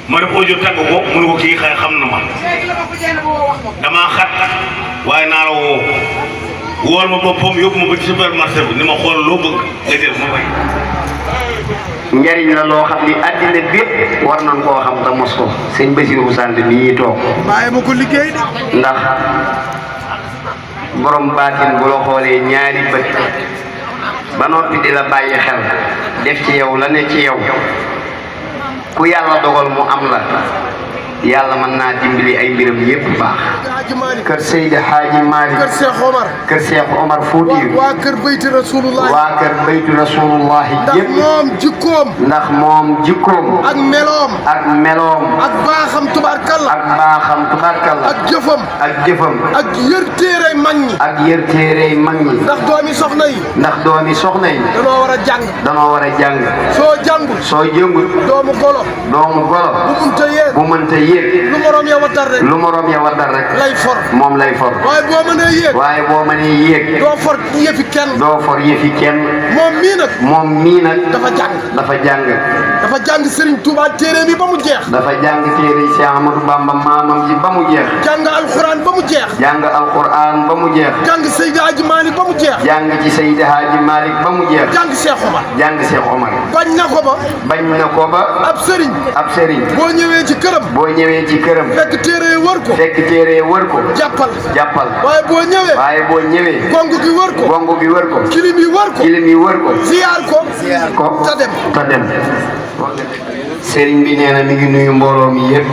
S15: ma def audio tàgg ko mënu ko kii xay xam na ma damaa xat waaye naa la woo wool ma boppam yóbbu ma ba ci supermarché bi ni ma xool loo bëgg nga jël ma way
S18: njariñ la loo xam ni àddina bépp war nañ koo xam te mos ko sëñ Bassirou Sant mii toog
S3: bàyyi ma ko liggéey de
S18: ndax borom baatin bu la xoolee ñaari bët ba noppi di la bàyyi xel def ci yow la ne ci yow ku yàlla dogal mu am la yàlla mën naa dimbali ay mbiram yépp baax kër Seydi Hadji Malick
S3: kër Cheikh Omar
S18: kër Cheikh Omar Fouti
S3: waa kër Bayti Rasulullah
S18: waa kër Bayti Rasulullah yépp ndax moom jikkoom
S3: ak meloom ak baaxam tubaarkalla ak jëfam ak yër téerey mag ñi ndax doomi soxna yi danoo war a jàng soo jàngul doomu golo bu mënta yéeg lu moroom ya waddal rek moom lay for waaye boo mënee yéeg doo for yëfi kenn moom mii nag dafa jàng Serigne Touba téere mi ba mu jeex
S18: dafa jàng téere Cheikh Amadou Bamba maamam ji ba mu jeex
S3: jàng alxuraan ba mu jeex jàng Seydi Hadji Malick ba mu jeex
S18: jàng ci Seydi Hadji Malick ba mu jeex
S3: jàng Cheikh Omar bañ na ko ba ab sëriñ boo ñëwee ci këram fekk téere wër ko jàppal waaye boo ñëwee gongu gi wër ko kilim yi wër ko ziyaar ko ta dem
S18: sëriñ bi nee na mi ngi nuyu mbooloo mi yépp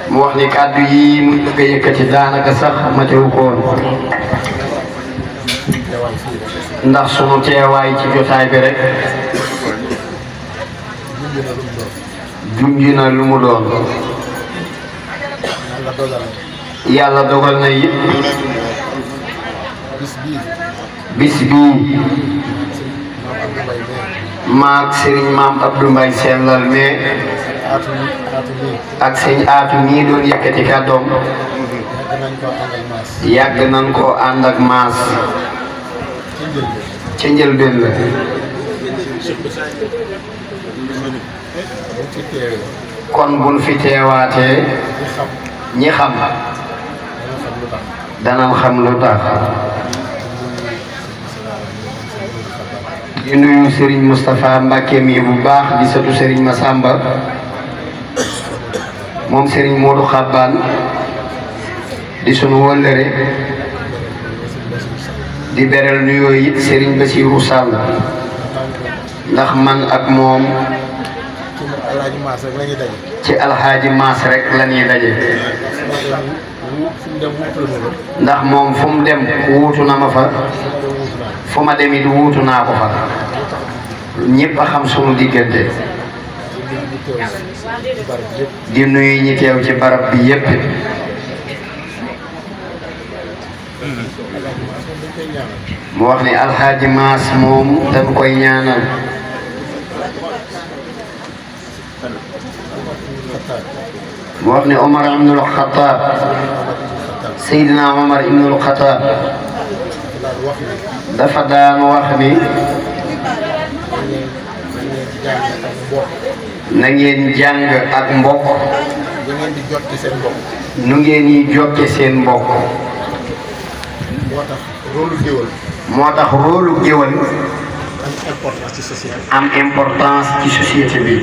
S18: mu wax ni kàddu yi mu bëgg a yëkkati daanaka sax matewu ko woon ndax sunu teewaay ci jotaay bi rek junj na lu mu doon yàlla dogal na it bis bii maag Serigne Maam Abdou Mbaye sellal mais ak sëñ Aatu mii doon yëkkati kàddoom yàgg nañ koo ànd ak maas ca njëlbéen la kon buñ fi teewaatee ñi xam danañ xam lu tax di nuyu Serigne Moustapha Mbacke mi bu baax di sëtu Serigne Massamba moom Serigne Modou Xabbaan di sunu wëllëre di beral nuyoo it Serigne Bassirou Sall ndax man ak moom ci alxaaji Maas rek la ñuy daje ndax moom fu mu dem wuutu na ma fa fu ma dem it wuutu naa ko fa ñëpp a xam sunu diggante di nuyu ñi teew ci barab bi yépp mu wax ni alxaaji Maas moom dañ koy ñaanal mu wax ni Omar ibnul Xataab Seydina Omar ibnul Xataab dafa daan wax ni na ngeen jàng ak mbokk nu ngeen di jokke seen mbokk moo tax rôlu géwël am importance ci société bi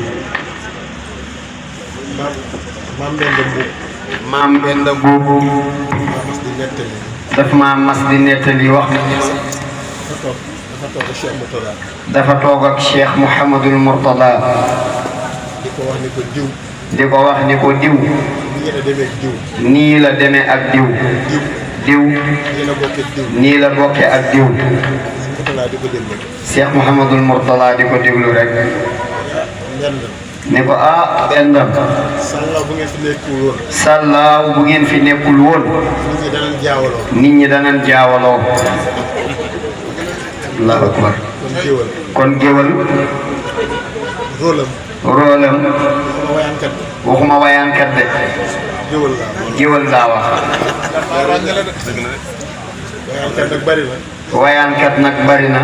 S18: maam benn boobu daf ma mas di nettali wax dafa toog ak Cheikh Mouhamadul Mourtada di ko wax ni ko diw nii la demee ak diw nii la bokke ak diw Cheikh Mouhamadul Mourtada di ko déglu rek ne ko ah Penda.
S9: sàllaaw bu ngeen fi nekkul woon.
S18: sàllaaw bu ngeen fi nekkul woon.
S9: nit ñi danañ jaawaloo.
S18: nit ñi danañ jaawaloo. Allahu akbar.
S9: kon géwal.
S18: kon géwal.
S9: rôlam.
S18: rôlam.
S9: waxuma wayaankat
S18: waxuma wayaankat
S9: de.
S18: de.
S9: géwal laa.
S18: géwal laa wax.
S9: wayaankat nag bari na.
S18: wayaankat nag bari na.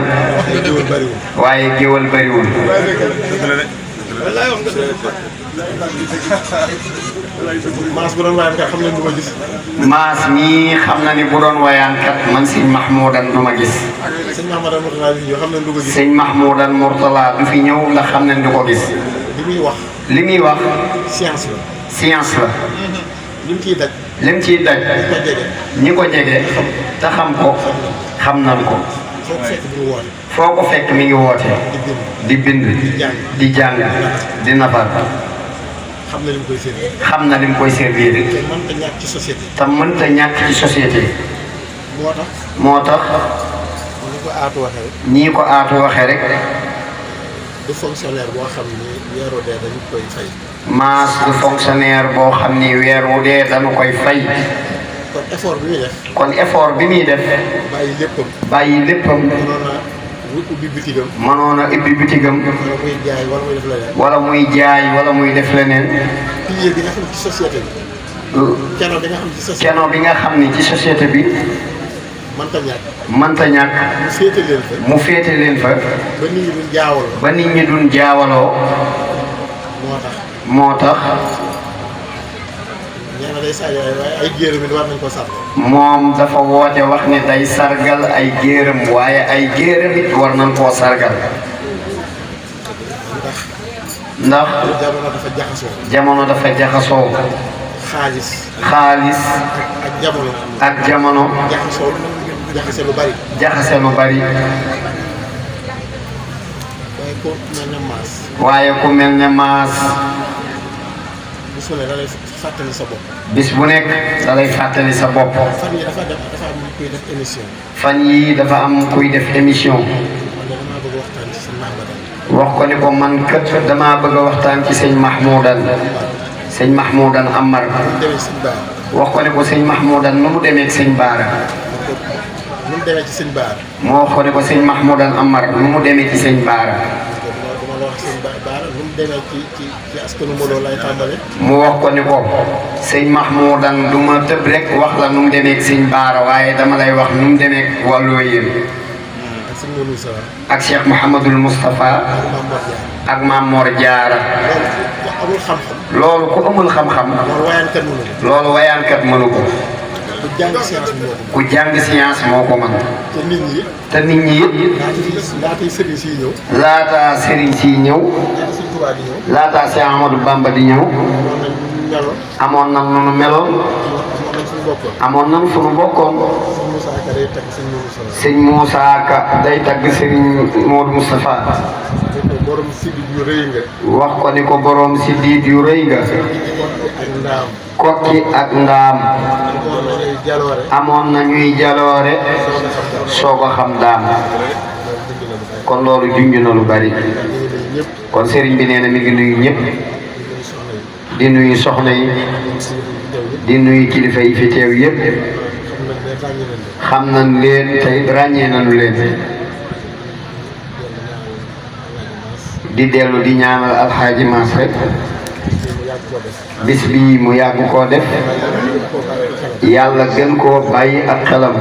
S9: géwal bariwul.
S18: waaye géwal bariwul.
S9: maas bu doon wayaankat xam nañ du ma gis.
S18: maas mii xam na ni bu doon wayaankat man sëñ Mahmoudan du ma gis.
S9: sëñ Mahmoudan Mourtala bi ñëw xam nañ du ko gis.
S18: sëñ Mahmoudan Mourtala du fi ñëw ndax xam nañ du ko gis.
S9: li muy wax.
S18: li muy wax.
S9: science la.
S18: science la.
S9: lim ciy daj.
S18: lim ciy daj. ñi ko jege. te xam ko. xam nañ ko. foo ko fekk mi ngi woote. di bind. di jàng. di nafar.
S9: xam na lim koy servir.
S18: xam na lim koy servir.
S9: te mënta ñàkk ci société.
S18: te mënta ñàkk ci société.
S9: moo tax.
S18: moo tax.
S9: ni ko aatu waxee rek.
S18: nii ko aatu waxee rek.
S9: du fonctionnaire boo xam ni weeru dee dañu koy fay.
S18: maas du fonctionnaire boo xam ni weer wu dee dañu koy fay.
S9: kon effort bi muy def.
S18: kon effort bi muy def.
S9: bàyyi léppam.
S18: bàyyi léppam.
S9: mënoon a ubbi bitigam.
S18: mënoon a ubbi bitigam.
S9: wala muy jaay wala muy def leneen.
S18: wala muy jaay wala muy def leneen.
S9: pilier bi nga xam ci société bi. keno bi nga xam ci société bi.
S18: keno bi nga xam ni ci société bi.
S9: mënta ñàkk.
S18: mënta ñàkk.
S9: mu féete leen fa.
S18: mu féete leen fa.
S9: ba nit ñi duñ jaawaloo.
S18: ba nit ñi duñ jaawaloo.
S9: moo tax.
S18: moo tax.
S9: nee na day sargal waaye ay géeram it war nañ ko sargal.
S18: moom dafa woote wax ne day sargal ay géeram waaye ay géeram it war nañ koo sargal. ndax.
S9: jamono dafa jaxasoo.
S18: jamono dafa jaxasoo.
S9: xaalis.
S18: xaalis.
S9: ak jamono.
S18: ak jamono.
S9: jaxasoo jaxase lu bari.
S18: jaxase lu bari.
S9: waaye ku mel ne maas.
S18: waaye ku mel ne maas.
S9: bis bu ne da lay fàttali sa bopp.
S18: bis bu nekk da lay fàttali sa bopp.
S9: fan yi dafa am kuy def émission.
S18: fan yii dafa am kuy def émission. wax ko ni ko man kat damaa bëgg a waxtaan ci sëñ Mahmoudan. sëñ Mahmoudan Amar. wax ko ni ko sëñ Mahmoudan nu mu demee ak sëñ Baara.
S9: nu mu demee ci sëñ Baara.
S18: moo wax ko ni ko sëñ Mahmoudan Amar nu mu demee ci sëñ Baara.
S9: dama la wax sëñ Baara nu mu demee ci askanu Modou lay tàmbale.
S18: mu wax ko ni ko sëñ Mahmoudan du ma tëb rek wax la nu mu demee ak sëñ Baara waaye dama lay wax nu mu demee ak wàllu yéen. ak Cheikh Mouhamadul Moustapha. ak Maam Mor Diarra.
S9: amul xam-xam.
S18: loolu ku amul xam-xam. loolu wayaankat mënu ko.
S9: ku jàng science moo ko.
S18: ku jàng science moo ko mën.
S9: te nit ñi.
S18: te nit ñi it.
S9: laata sëriñ si ñëw.
S18: laata sëriñ si ñëw. laata Cheikh Amadou Bamba di ñëw. amoon na nu meloon. amoon na fu nu bokkoon. sëñ Moussa Ka day tagg sëriñ Modou Moustapha.
S9: borom siddiit yu rëy nga.
S18: wax ko ni ko borom siddiit yu rëy nga. kokki ak ndaam. amoon na ñuy jaloore. soo ko xam daam. kon loolu junj na lu bari. kon sëriñ bi nee na mi ngi nuyu ñëpp. di nuyu soxna yi. di nuyu kilifa yi fi teew yëpp. xam nañ leen tey ràññee nañu leen. di dellu di ñaanal alxaaji Maas rek. bis bii mu yàgg koo def. yàlla gën koo bàyyi ak xelam.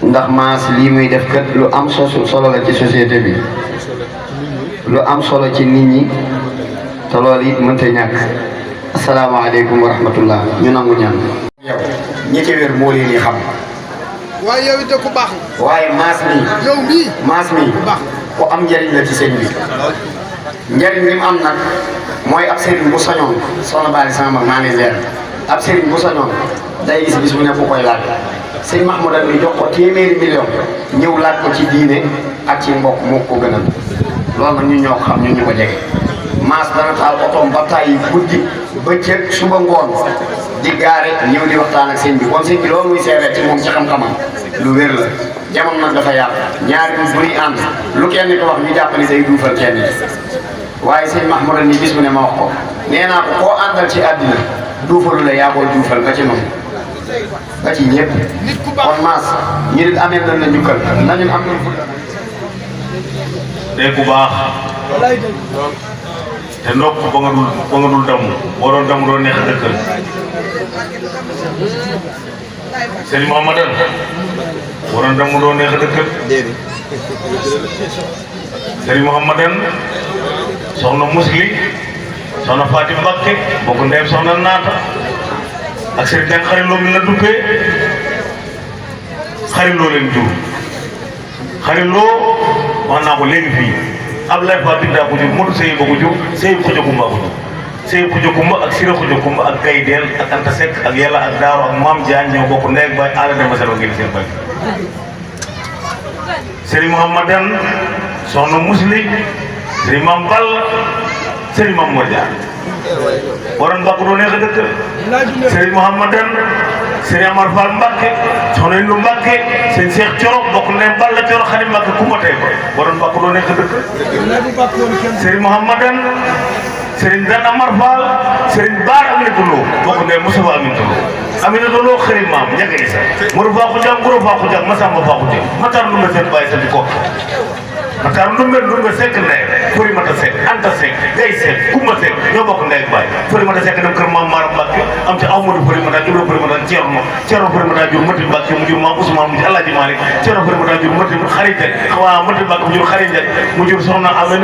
S18: ndax Maas lii muy def kat lu am solo la ci société bi. lu am solo ci nit ñi. te loolu it mënta ñàkk. asalaamaaleykum wa rahmatullah ñu nangu ñaan. yow ñi ci wér moo leen di xam.
S3: waaye yow it ku baax la.
S18: waaye maas mi.
S3: yow mii.
S18: maas mi ku am njëriñ la ci sëñ bi. njëriñ li mu am nag mooy ab sëriñ bu sañoon soxna Bally sama mag maa ngi leer ab sëriñ bu sañoon day gis bis bu ne ku koy laaj. sëñ Mahmoudan bi jox ko téeméeri million ñëw laaj ko ci diine ak ci mbokk moo ko gënal loolu nag ñu ñoo xam ñu ko jege. maas dana taal otoom ba tàyyi guddi bëccëg suba ngoon di gaare ñëw di waxtaan ak sëñ bi kon sëñ bi loolu muy seere ci moom ci xam-xamam lu wér la
S17: jamono nag dafa yàlla ñaari nit bu ñuy ànd lu kenn ko wax ñu jàpp ni day duufal kenn waaye sëñ Mahmoud ni bis bu ne ma wax ko nee naa ko koo àndal ci àddina duufalu la yaa koy duufal ba ci noonu ba ci ñëpp kon maas ñi nit amee nañ la njukkal nañu am nañ
S15: day ku baax te ndokk ba nga dul damm boo doon damm doo neex a dëkkal Serigne Mouhamadan boo doon damm doo neex a dëkkal Serigne Mouhamadan soxna Musli soxna Fatim Mbakke bokk ndeyam soxna Naata ak Serigne Deme xariloo mi la duppee xariloo leen jur xariloo wax naa ko léegi fii Abdoulaye Fatim daa ko jur Modou Seye ba ko jur Seye Xuja Kumba ko jur Seye Xuja Kumba ak Sira Xuja Kumba ak Gaydeel ak Anta Seck ak Yàlla ak Daaro ak Maam Diagne ñoo bokk ndey ak baay aala dem ba seen ngeen seen baay Serigne Mouhamadan soxna Musli Serigne Mam Ball Serigne Mam Mor Dia waroon bàkk doo neex a dëkk Serigne Mouhamadan Serigne Amar Fall Mbacke soxna Indu Mbacke sëñ Cheikh Thioro bokk ndey Balla Thioro Xadim Mbacke kumba tey ko waroon bàkk doo neex a dëkk Serigne Mouhamadan Serigne Dan Amar Fall Serigne Baar Aminata Lo bokk ndey Moussa Aminata Lo Aminata Lo xëy maam njëkk sa Mourou Fakou Diam Goro Fakou Diam Massamba Fakou Diam Matar Ndumbe seen bàyyi sa di ko Matar Ndumbe Seck ndey Fori Mata Seck Anta Seck Gay Seck Kumba Seck ñoo bokk ndey ak baay Fori Mata Seck dem kër maam Mara Mbacke am ci Amadou Fori Mata jur Fori Mata Thierno Fori Mata jur Mati Mbacke mu jur maam Ousmane mu jur Alaaji Malick Thierno Fori Mata jur Mati Xarite waa Mati Mbacke mu jur Xarite mu jur soxna Amen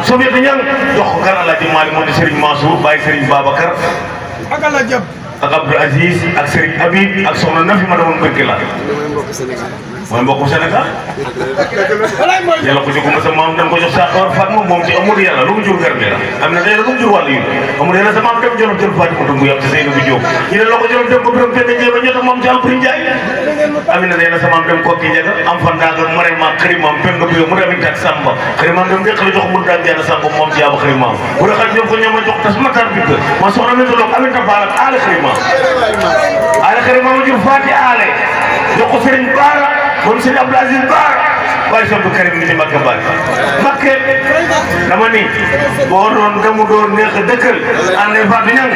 S15: Soviet Ñang jox ko kar Alaaji Malick moo di Serigne Mansour bàyyi Serigne Babacar
S3: ak ala jàpp
S15: ak Abdou Aziz ak Serigne Habib ak soxna Nafi ma demoon Mbirki la mooy mbokku Sénégal yàlla ko jox ko sa maam dañ ko jox Sakor Fatma moom ci amul yàlla lu mu jur garab la am na day lu mu jur wàllu yi amul yàlla sa maam dem jëloon jël Fatima Tumbu yàpp ci Seynou bu Diop ñu ne la ko jëloon dem ko biram fekk jéem a ñett moom ci Ampri Ndiaye am na day na sa maam dem Kokki Ndiaga am fan daag ak Marema xarimam pen nga bu mu dem tak Samba xarimam dem deqali jox mu daag Diana Samba moom ci yaaba xarimam bu raxal ñoom ko ñoom jox tas matar bi ma soxna mi tolok Aminta Fall ak Aale xarimam Aale xarimam jur Fati Aale jox ko Serigne Bara moom Serigne Abdou Aziz Bara waaye Abdou Karim ni Makka Baay Makka dama ni boo doon damu doon neex a dëkkal ànd fa du ñang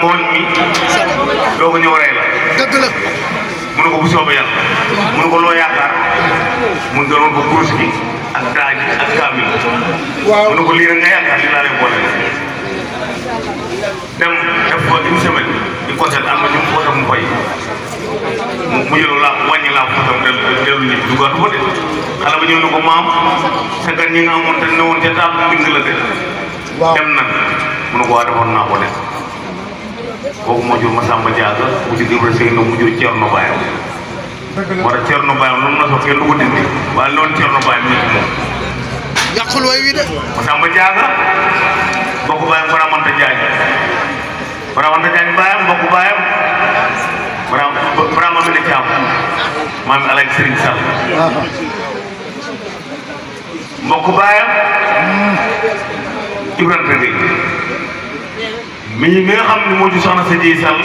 S15: ngooñ mi doo ko ñëw rey la. dëgg la. mu ne ko bu soobee yàlla. mu ne ko loo yaakaar mu doon ko kurus gi ak daaj ak kaamil. waaw mu ne ko lii rek nga yaakaar li laa lay boole. dem def ko une semaine di côté am na ñu mu côté mu fay mu jël laa wàññi laa ko tam dellu ñibbi duggaatu ko de xale ba ñëw ne ko maam sa gan ñi nga amoon te ne woon ca taab bind la de. dem na mu ne ko waa defoon naa ko de kooku moo jur Masamba Diaga mu jur Ibra Seyna mu jur Thierno Bayam. moo tax Thierno Bayam noonu na soog kenn du ko dindi waaye noonu Thierno Bayam ñu ci moom. yàqul way wi de. Masamba Diaga mbokk Bayam Faramanta Diagne Faramanta Diagne Bayam mbokk Bayam Farama Mene Thiam maam Alaaj Serigne Sall mbokk Bayam Ibrahima Gueye mi nga xam ne moo ci soxna sa Dieye Sall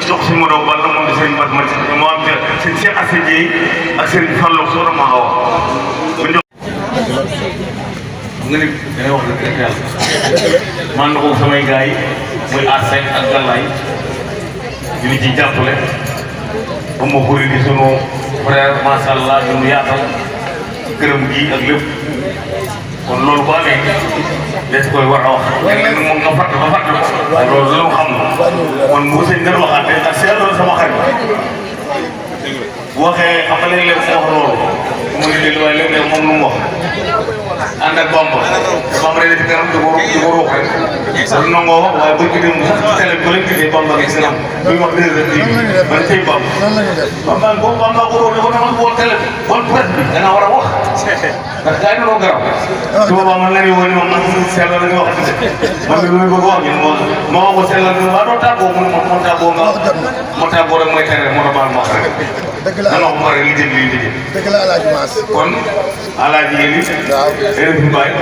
S15: jox si Modou Balla moom di Serigne Batma moo am seen Cheikh Assa Dieye ak Serigne Fallou soxna ma Awa bu jox nga ne dangay wax dëgg yàlla man na ko samay gars yi muy Arsène ak Galaye ñu ngi ciy jàppale ba ma bëri di sunu frère macha allah ñu yaatal këram gi ak lépp kon loolu bu amee des koy war a wax léeg-léeg moom nga fàtt ba fàtt ko loolu la xam man bu sëñ gën waxaat de ndax seetlu sama xarit bu waxee xam nga léeg-léeg mu wax loolu mu ngi déglu waaye léeg-léeg moom lu mu wax ànd ak Bamba Bamba day def kanam di ko ruux rek dafa nangoo wax waaye bëgg dem sax ci télé bi ba leen gisee Bamba gi sinam muy wax 2h man tey Bamba boobu Bamba ko ruux dafa namal woon télé bi woon presse bi da nga war a wax ndax gars yi dañoo garaw su boobaa man la ñu woo ni ma man sell la ñu wax man li muy bëgg wax ñun ma wax ko sell la ñu waa doo tàggoo mu moo tàggoo nga moo tàggoo rek mooy tere moo tax ma wax rek dëgg la wax ma rek li jëm li jëm dëgg la Alaaji Maas kon Alaaji yéen it fi bàyyi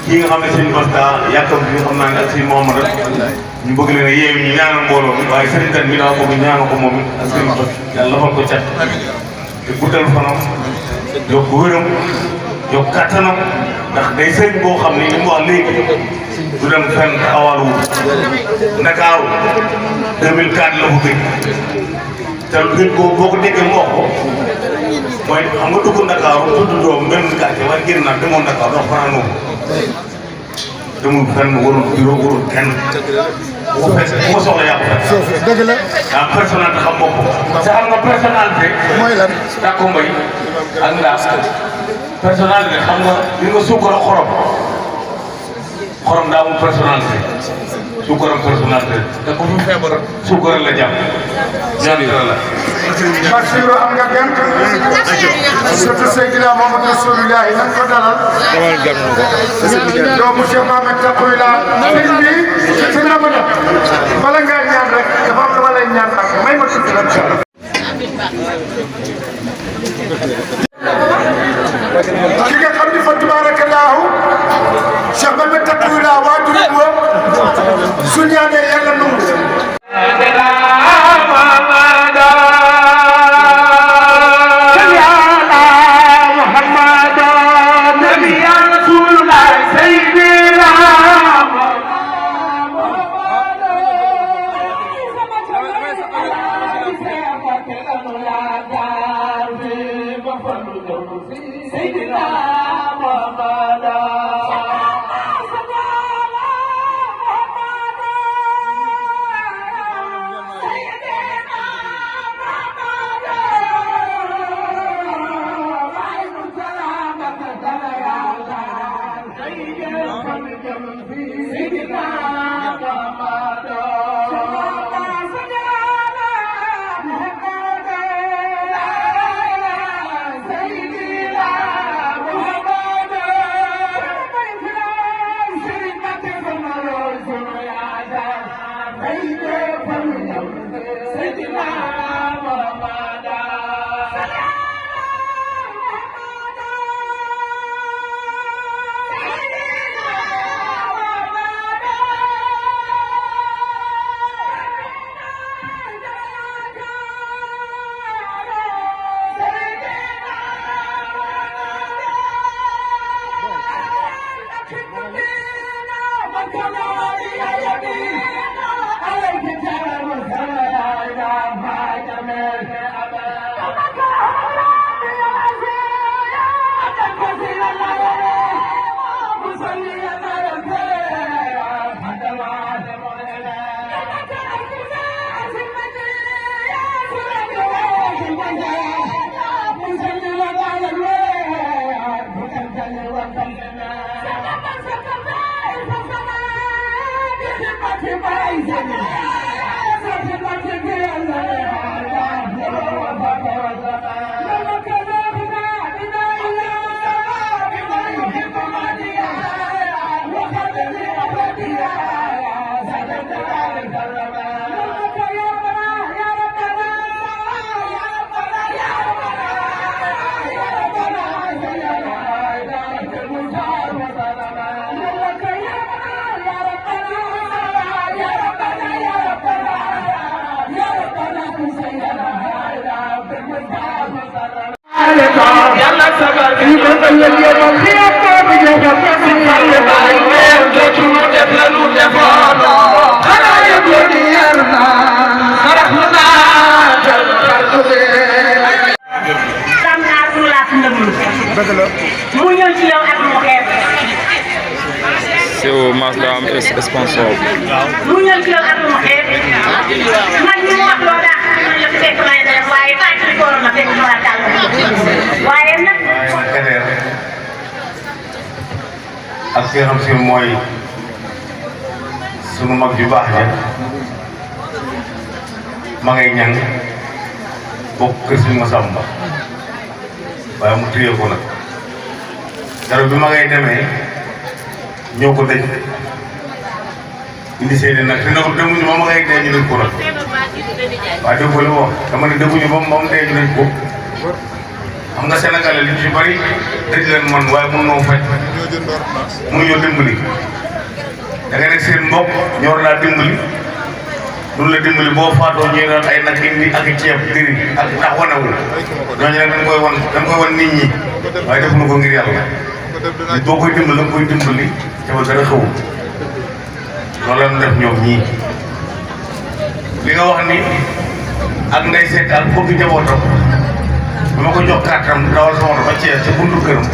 S15: kii nga xam ne sëñ Basta yàkkam bi xam naa ne ak sëñ Mohamed ñu bëgg leen a yeewu ñu ñaanal mbooloo mi waaye sëriñ tan mi daa bëgg ñaanal ko moom it ak sëriñ Basta yàlla lafal ko cat te guddal fanam yokk wéram yokk kattanam ndax day sëriñ boo xam ni li mu wax léegi du dem fenn taxawaalu Ndakaaru 2004 la ko gëj te gëj boo ko déggee mu wax ko mooy xam nga dugg Ndakaaru tudd doom benn gàcce waaye génn naa demoon Ndakaaru dox fanaan moom demul fenn warul bureau warul kenn bu ko fekk bu ko soxla yaa ko fekk. dëgg la. daa personnalité xam boppam. te xam nga personnalité. mooy lan. Tako Mbaye ak Ndaas personnalité xam nga li nga suukar ak xorom daa amul personnalité suukaram personnalité te ku fi feebar suukar la jàpp ñaan la.
S1: Basiru am nga gan surtout Seydina Muhammad Rasulullah nan ko dalal doomu Cheikh Mohamed Takouyla sëriñ bi ci na ma def bala ngaa ñaan rek dafa am dama lay ñaan ak may ma tuuti la incha allah ki nga xam ni fa tabarakallahu Cheikh Mohamed Takouyla waajuram wa su ñaanee yàlla nangu
S7: عليك
S12: mu ñëw ci yow ak mu xeeb.
S10: c'est au mas da am sponsor.
S12: mu ñëw ci yow ak mu xeeb. man ñu wax loo daa xam ne la fekk may def waaye bàyyi ci góor ma fekk ma tàll. waaye nag.
S9: ak ki nga xam si mooy sunu mag ju baax ja ma ngay ñang bokk kër si Masamba waaye mu téye ko nag dara bi ma ngay demee ñoo ko dëj indi seeni nag te nag demuñu ba ma ngay dee ñu dëj ko nag waaye dégg ko li wax dama ne dëgguñu ba mu dee ñu dëj ko xam nga Sénégalais li ci bari dëj leen man waaye mun noo faj mun ñoo dimbali da nga nekk seen mbokk ñor laa dimbali duñ la dimbali boo faatoo ñuy naan ay nag indi ak ceeb diri ak ndax wanewul ñooñu nag dañ koy wan nit ñi waaye def na ko ngir yàlla boo koy dimbali da nga koy dimbali te ba dara xewul loolu la ñu def ñoom ñii li nga wax ni ak nday seet ak bëgg njabootam bi ma ko jox kàttam dawal sama oto ba Thiès ca buntu këram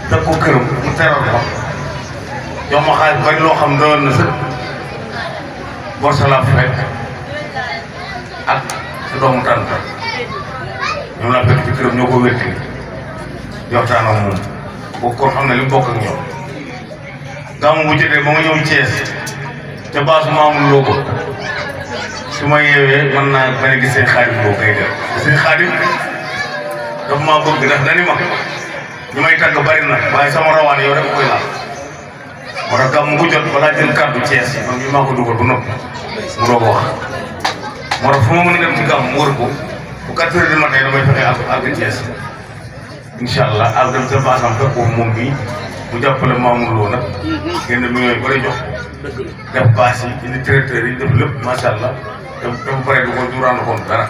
S9: fekk ko këram mu teral ko jox ma xaalis bari loo xam doyoon na sëkk borsa laa fekk ak sa doomu tànta ñoom laa fekk ci këram ñoo ko wétti di waxtaan ak moom boo kon xam ne li mu bokk ak ñoom gàmmu bu jotee ba nga ñëw Thiès te baasu maamul loo ko su ma yeewee mën naa bañ a gis seen xaadim boo koy def seen xaadim dafa maa bëgg ndax dani ma ñu may tàgg bari na waaye sama rawaan yow rek koy laal moo tax gàmmu bu jot balaa jël kàddu Thiès man mii maa ko dugal bu noppi mu doog a wax moo tax fu ma mën a dem ci gàmmu mu wër ko bu 4 heures du matin damay fexe àgg Thiès incha allah ak dem sa baasam fekk ko moom bii mu jàppale Mamour Lo nag génn millions yi ba lay jox def baas yi indi traiteur yi def lépp macha allah te bu paree du ko du rendre compte dara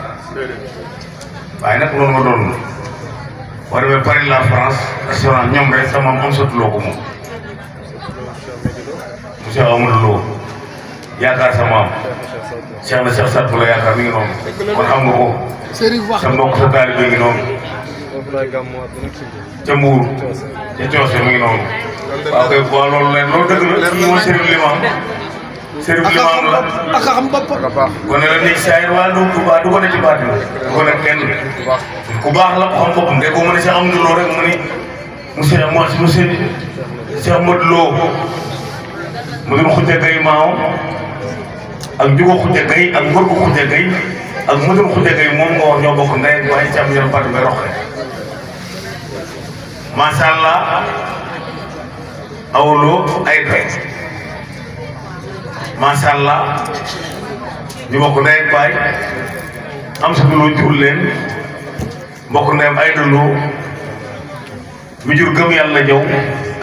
S9: waaye nag loolu nga doon boo demee Paris la France restaurant ñoom rek sama am sottuloo ko moom monsieur Amadou Lo yaakaar sa maam Cheikh na Cheikh Satou la yaakaar mi ngi noonu kon xam nga ko sa mbokk sa taalibe ngi noonu ca Mbuur ca Coose mi ngi noonu waaw kay waaw loolu leen loolu dëgg la kii mooy Serigne Limam Serigne Limam la ak xam boppam gone la nekk saayir waaye du ko ne ci baati du ko ne kenn ku baax la ko xam boppam de ko mu ne Cheikh Amadou Lo rek mu ni monsieur Cheikh Modou Lo mu doon Khoudia Gaye maaw ak Njugo Khoudia Gaye ak Ngor Khoudia Gaye ak mu doon Khoudia Gaye moom nga wax ñoo bokk ndey waaye ci am yor baatu may roxe macha allah awloo ay bay macha allah ñu bokk ndey ak baay am sa duloo jur leen mbokk ndeyam ay duloo mi jur gëm yàlla jaw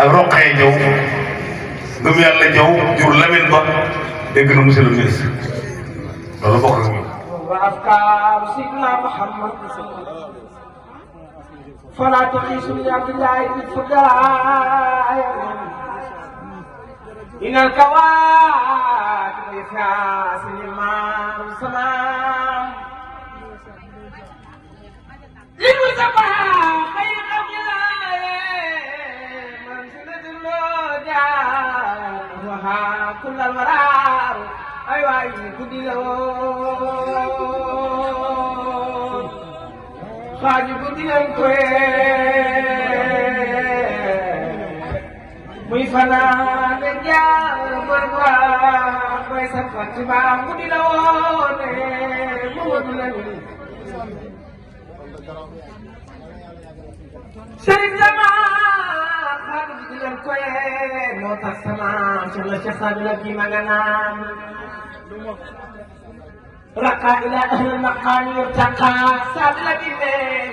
S9: ak roqee jaw gëm yàlla jaw jur Lamine Ba dégg na monsieur le ministre loolu bokk ak ñoom
S6: وأفكار سيدنا محمد فلا تعيش لعبد الله بالفداء إن الكواكب يفاس الإمام السماء للمصطفى خير خلق الله منزلة الهدى وها كل المرار أيوة كدلو خاجي كدلن كوي muy fanaan jaa barba
S19: koy safal ci baam mu di la woone Mamadou Lamine Sëriñ Sama xaatu di leen koye moo tax sama sur la Cheikh Sadou la kii ma nga naan raka ila ahli maqam yurtaqa Sadou la kii nee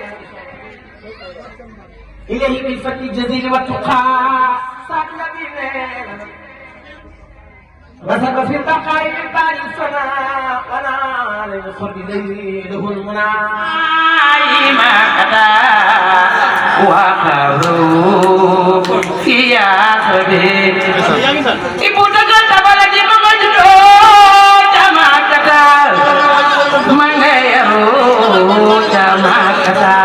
S19: إليه بالفتح الجزيل والتقى صاد نبينا رزق في البقاء من بعد الفناء ونال الخلد له المنى ما كدا وخروف في آخره إبو تقل تبالك ممجدو جمع كدا من يرو جمع كدا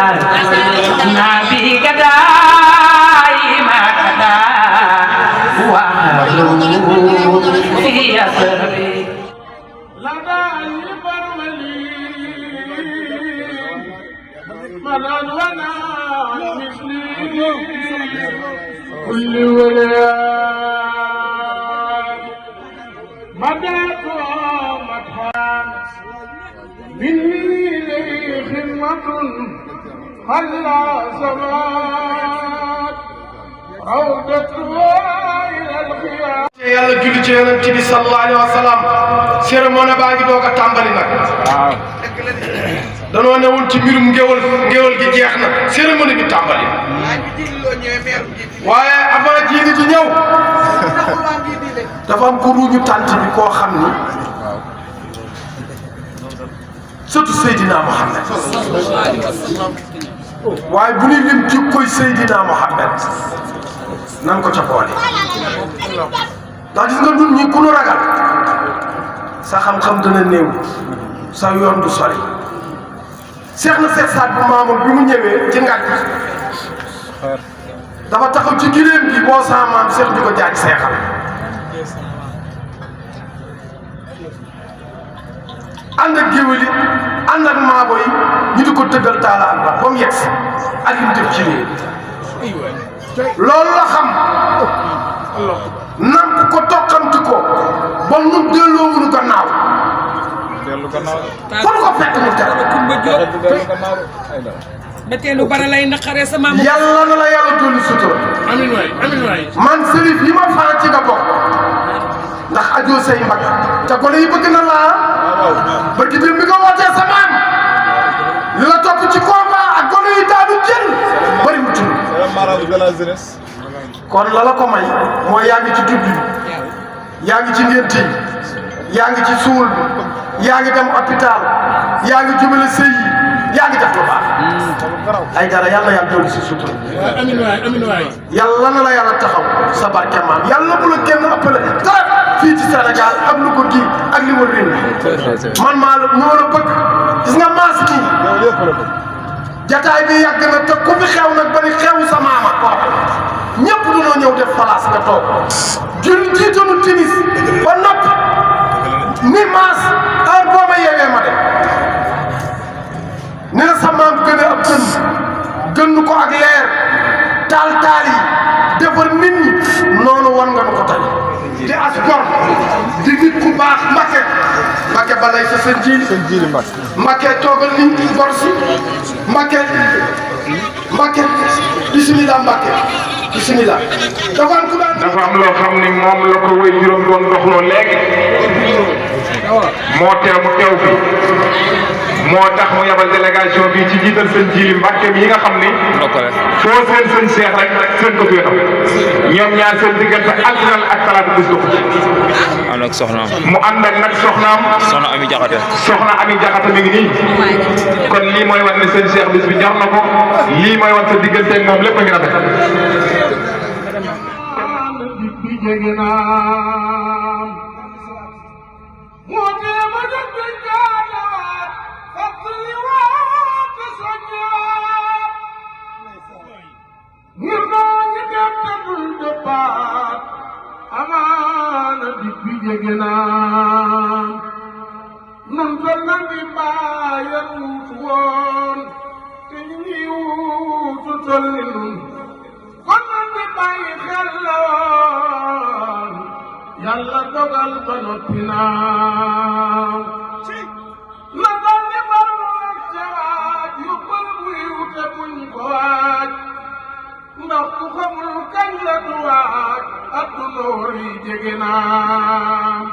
S19: نبي كدا ما كدا وخروف في آخره
S7: مدد ونا مثلي كل وليان مدد ومدحا مني لي خدمة خلى سمات روضتها إلى الخيام
S3: yàlla julli ci yonent bi sallallahu alayhi wa sallam cérémonie baa ngi doog a tàmbali nag danoo newul ci mbirum ngéwal gi jeex na cérémonie bi tàmbali waaye avant jiidi di ñëw dafa am ko ruuñu tànt bi koo xam ni surtout Seydina Mohamed waaye bu ñuy lim jikkoy Seydina Mohamed nan ko ca boole ndax gis nga ñun ñi ku nu ragal sa xam-xam dana néew sa yoon du sori seex na seet saat bu maamul bi mu ñëwee ci ngat dafa taxaw ci giléem gi boo sa maam seex di ko jaaj seexal ànd ak géwél yi ànd ak maabo yi ñu di ko tëggal taala ak ba mu yegg si ak li mu def ci réew loolu la xam namp ko tokkamti ko ba nu delloowuñu gannaaw fan ko fekk mu tere
S20: ba teelu bara lay naqaree sa maam
S3: yàlla na la yàlla dolli sutura
S7: amiin waay amiin waay
S3: man sërif yi ma faa ci nga bokk ndax ajoo say mbag te gone yi bëgg na laa ba gi dem bi nga wootee sa maam li la topp ci combat ak gone yi daanu jël bari mu tudd kon la la ko may mooy yaa ngi ci tudd bi yaa ngi ci ngénte yi yaa ngi ci suul bi yaa ngi dem hôpital yaa ngi jubale sëy yi yaa ngi def lu baax ay dara yàlla yàlla dolli si sutura
S7: amiin waay amiin waay
S3: yàlla na la yàlla taxaw sa barke maam yàlla bu la kenn ëppale dara fii ci Sénégal ak lu ko kii ak li wër réew man maa la ñoo la bëgg gis nga maas kii jataay bi yàgg na te ku fi xew nag ba ni xew sa maama ñëpp dañoo ñëw def place nga toog julli jiitanu timis ba noppi ni maas heure boo ma yeewee ma dem ni la sa maam gën a ab gën ko ak leer taal yi defar nit ñi noonu wan nga nu ko tey di as gor di nit ku baax Mbacke ba lay sa seen jiili Mbacke toogal ni gor si Mbacke bisimilah Mbacke bisimilah dafa am ku daan
S11: dafa am loo xam ni moom la ko wéy juróom doon doxloo léegi moo teew mu teew fi moo tax mu yabal délégation bi ci jiital seen jiili Mbacke bi yi nga xam ni foo seen Cheikh rek seen ko wetam ñoom ñaar seen diggante altine ak talaata bis dox
S10: ànd ak soxnaam
S11: mu ànd ak nag soxnaam
S10: soxna Ami Jaxate
S11: mi ngi nii kon lii mooy wan ne seen Cheikh bis bi ñor na ko lii mooy wan sa diggante ak moom lépp a ngi rafet
S7: amaana dig bi jege naa nun ko nangi bàyyam woon te ñi wuutu tol ni nun kon nangi bàyyi xel la woon yàlla dogal dogal ba noppi naa na dal ni farlu ak ca waaj yóbbal buy wute buñ ko waaj ndax ku xamul kañ la du waaj adduna wari jege naa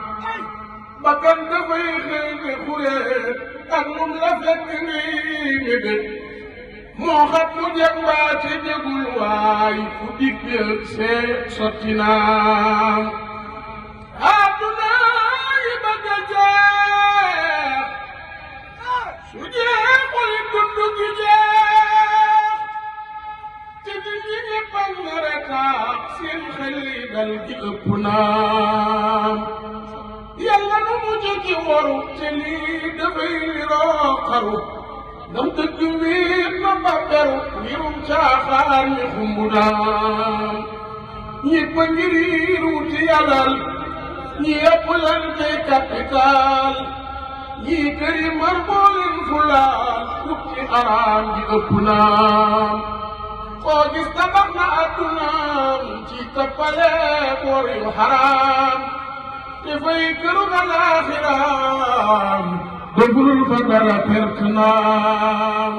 S7: bakkan dafay xëy ne xureet ak lum la fekk nii mébét moo xam mu jeg mbaa ci jegul waay fu dig bi ak see sotti naa adduna yi bëgg a jeex su jeexul dund gi jeex te nit ñi ñëpp ak mere tax seen xel yi dal gi ëpp naa yàlla nu mujj ci waru te lii dafay niroo xaru dam dëgg wiit na ba beru ngirum caaxaan mi xumbu daam ñëpp a ngi riir wuti yàllal ñi yëpp lan tey capital ñii këri mar boo leen fulaal ut ci araam ji ëpp naam koo gis tabax na addunaam ci tappale boor yu xaraam te fay këru alaaxiraam dëggul fa dara perte naam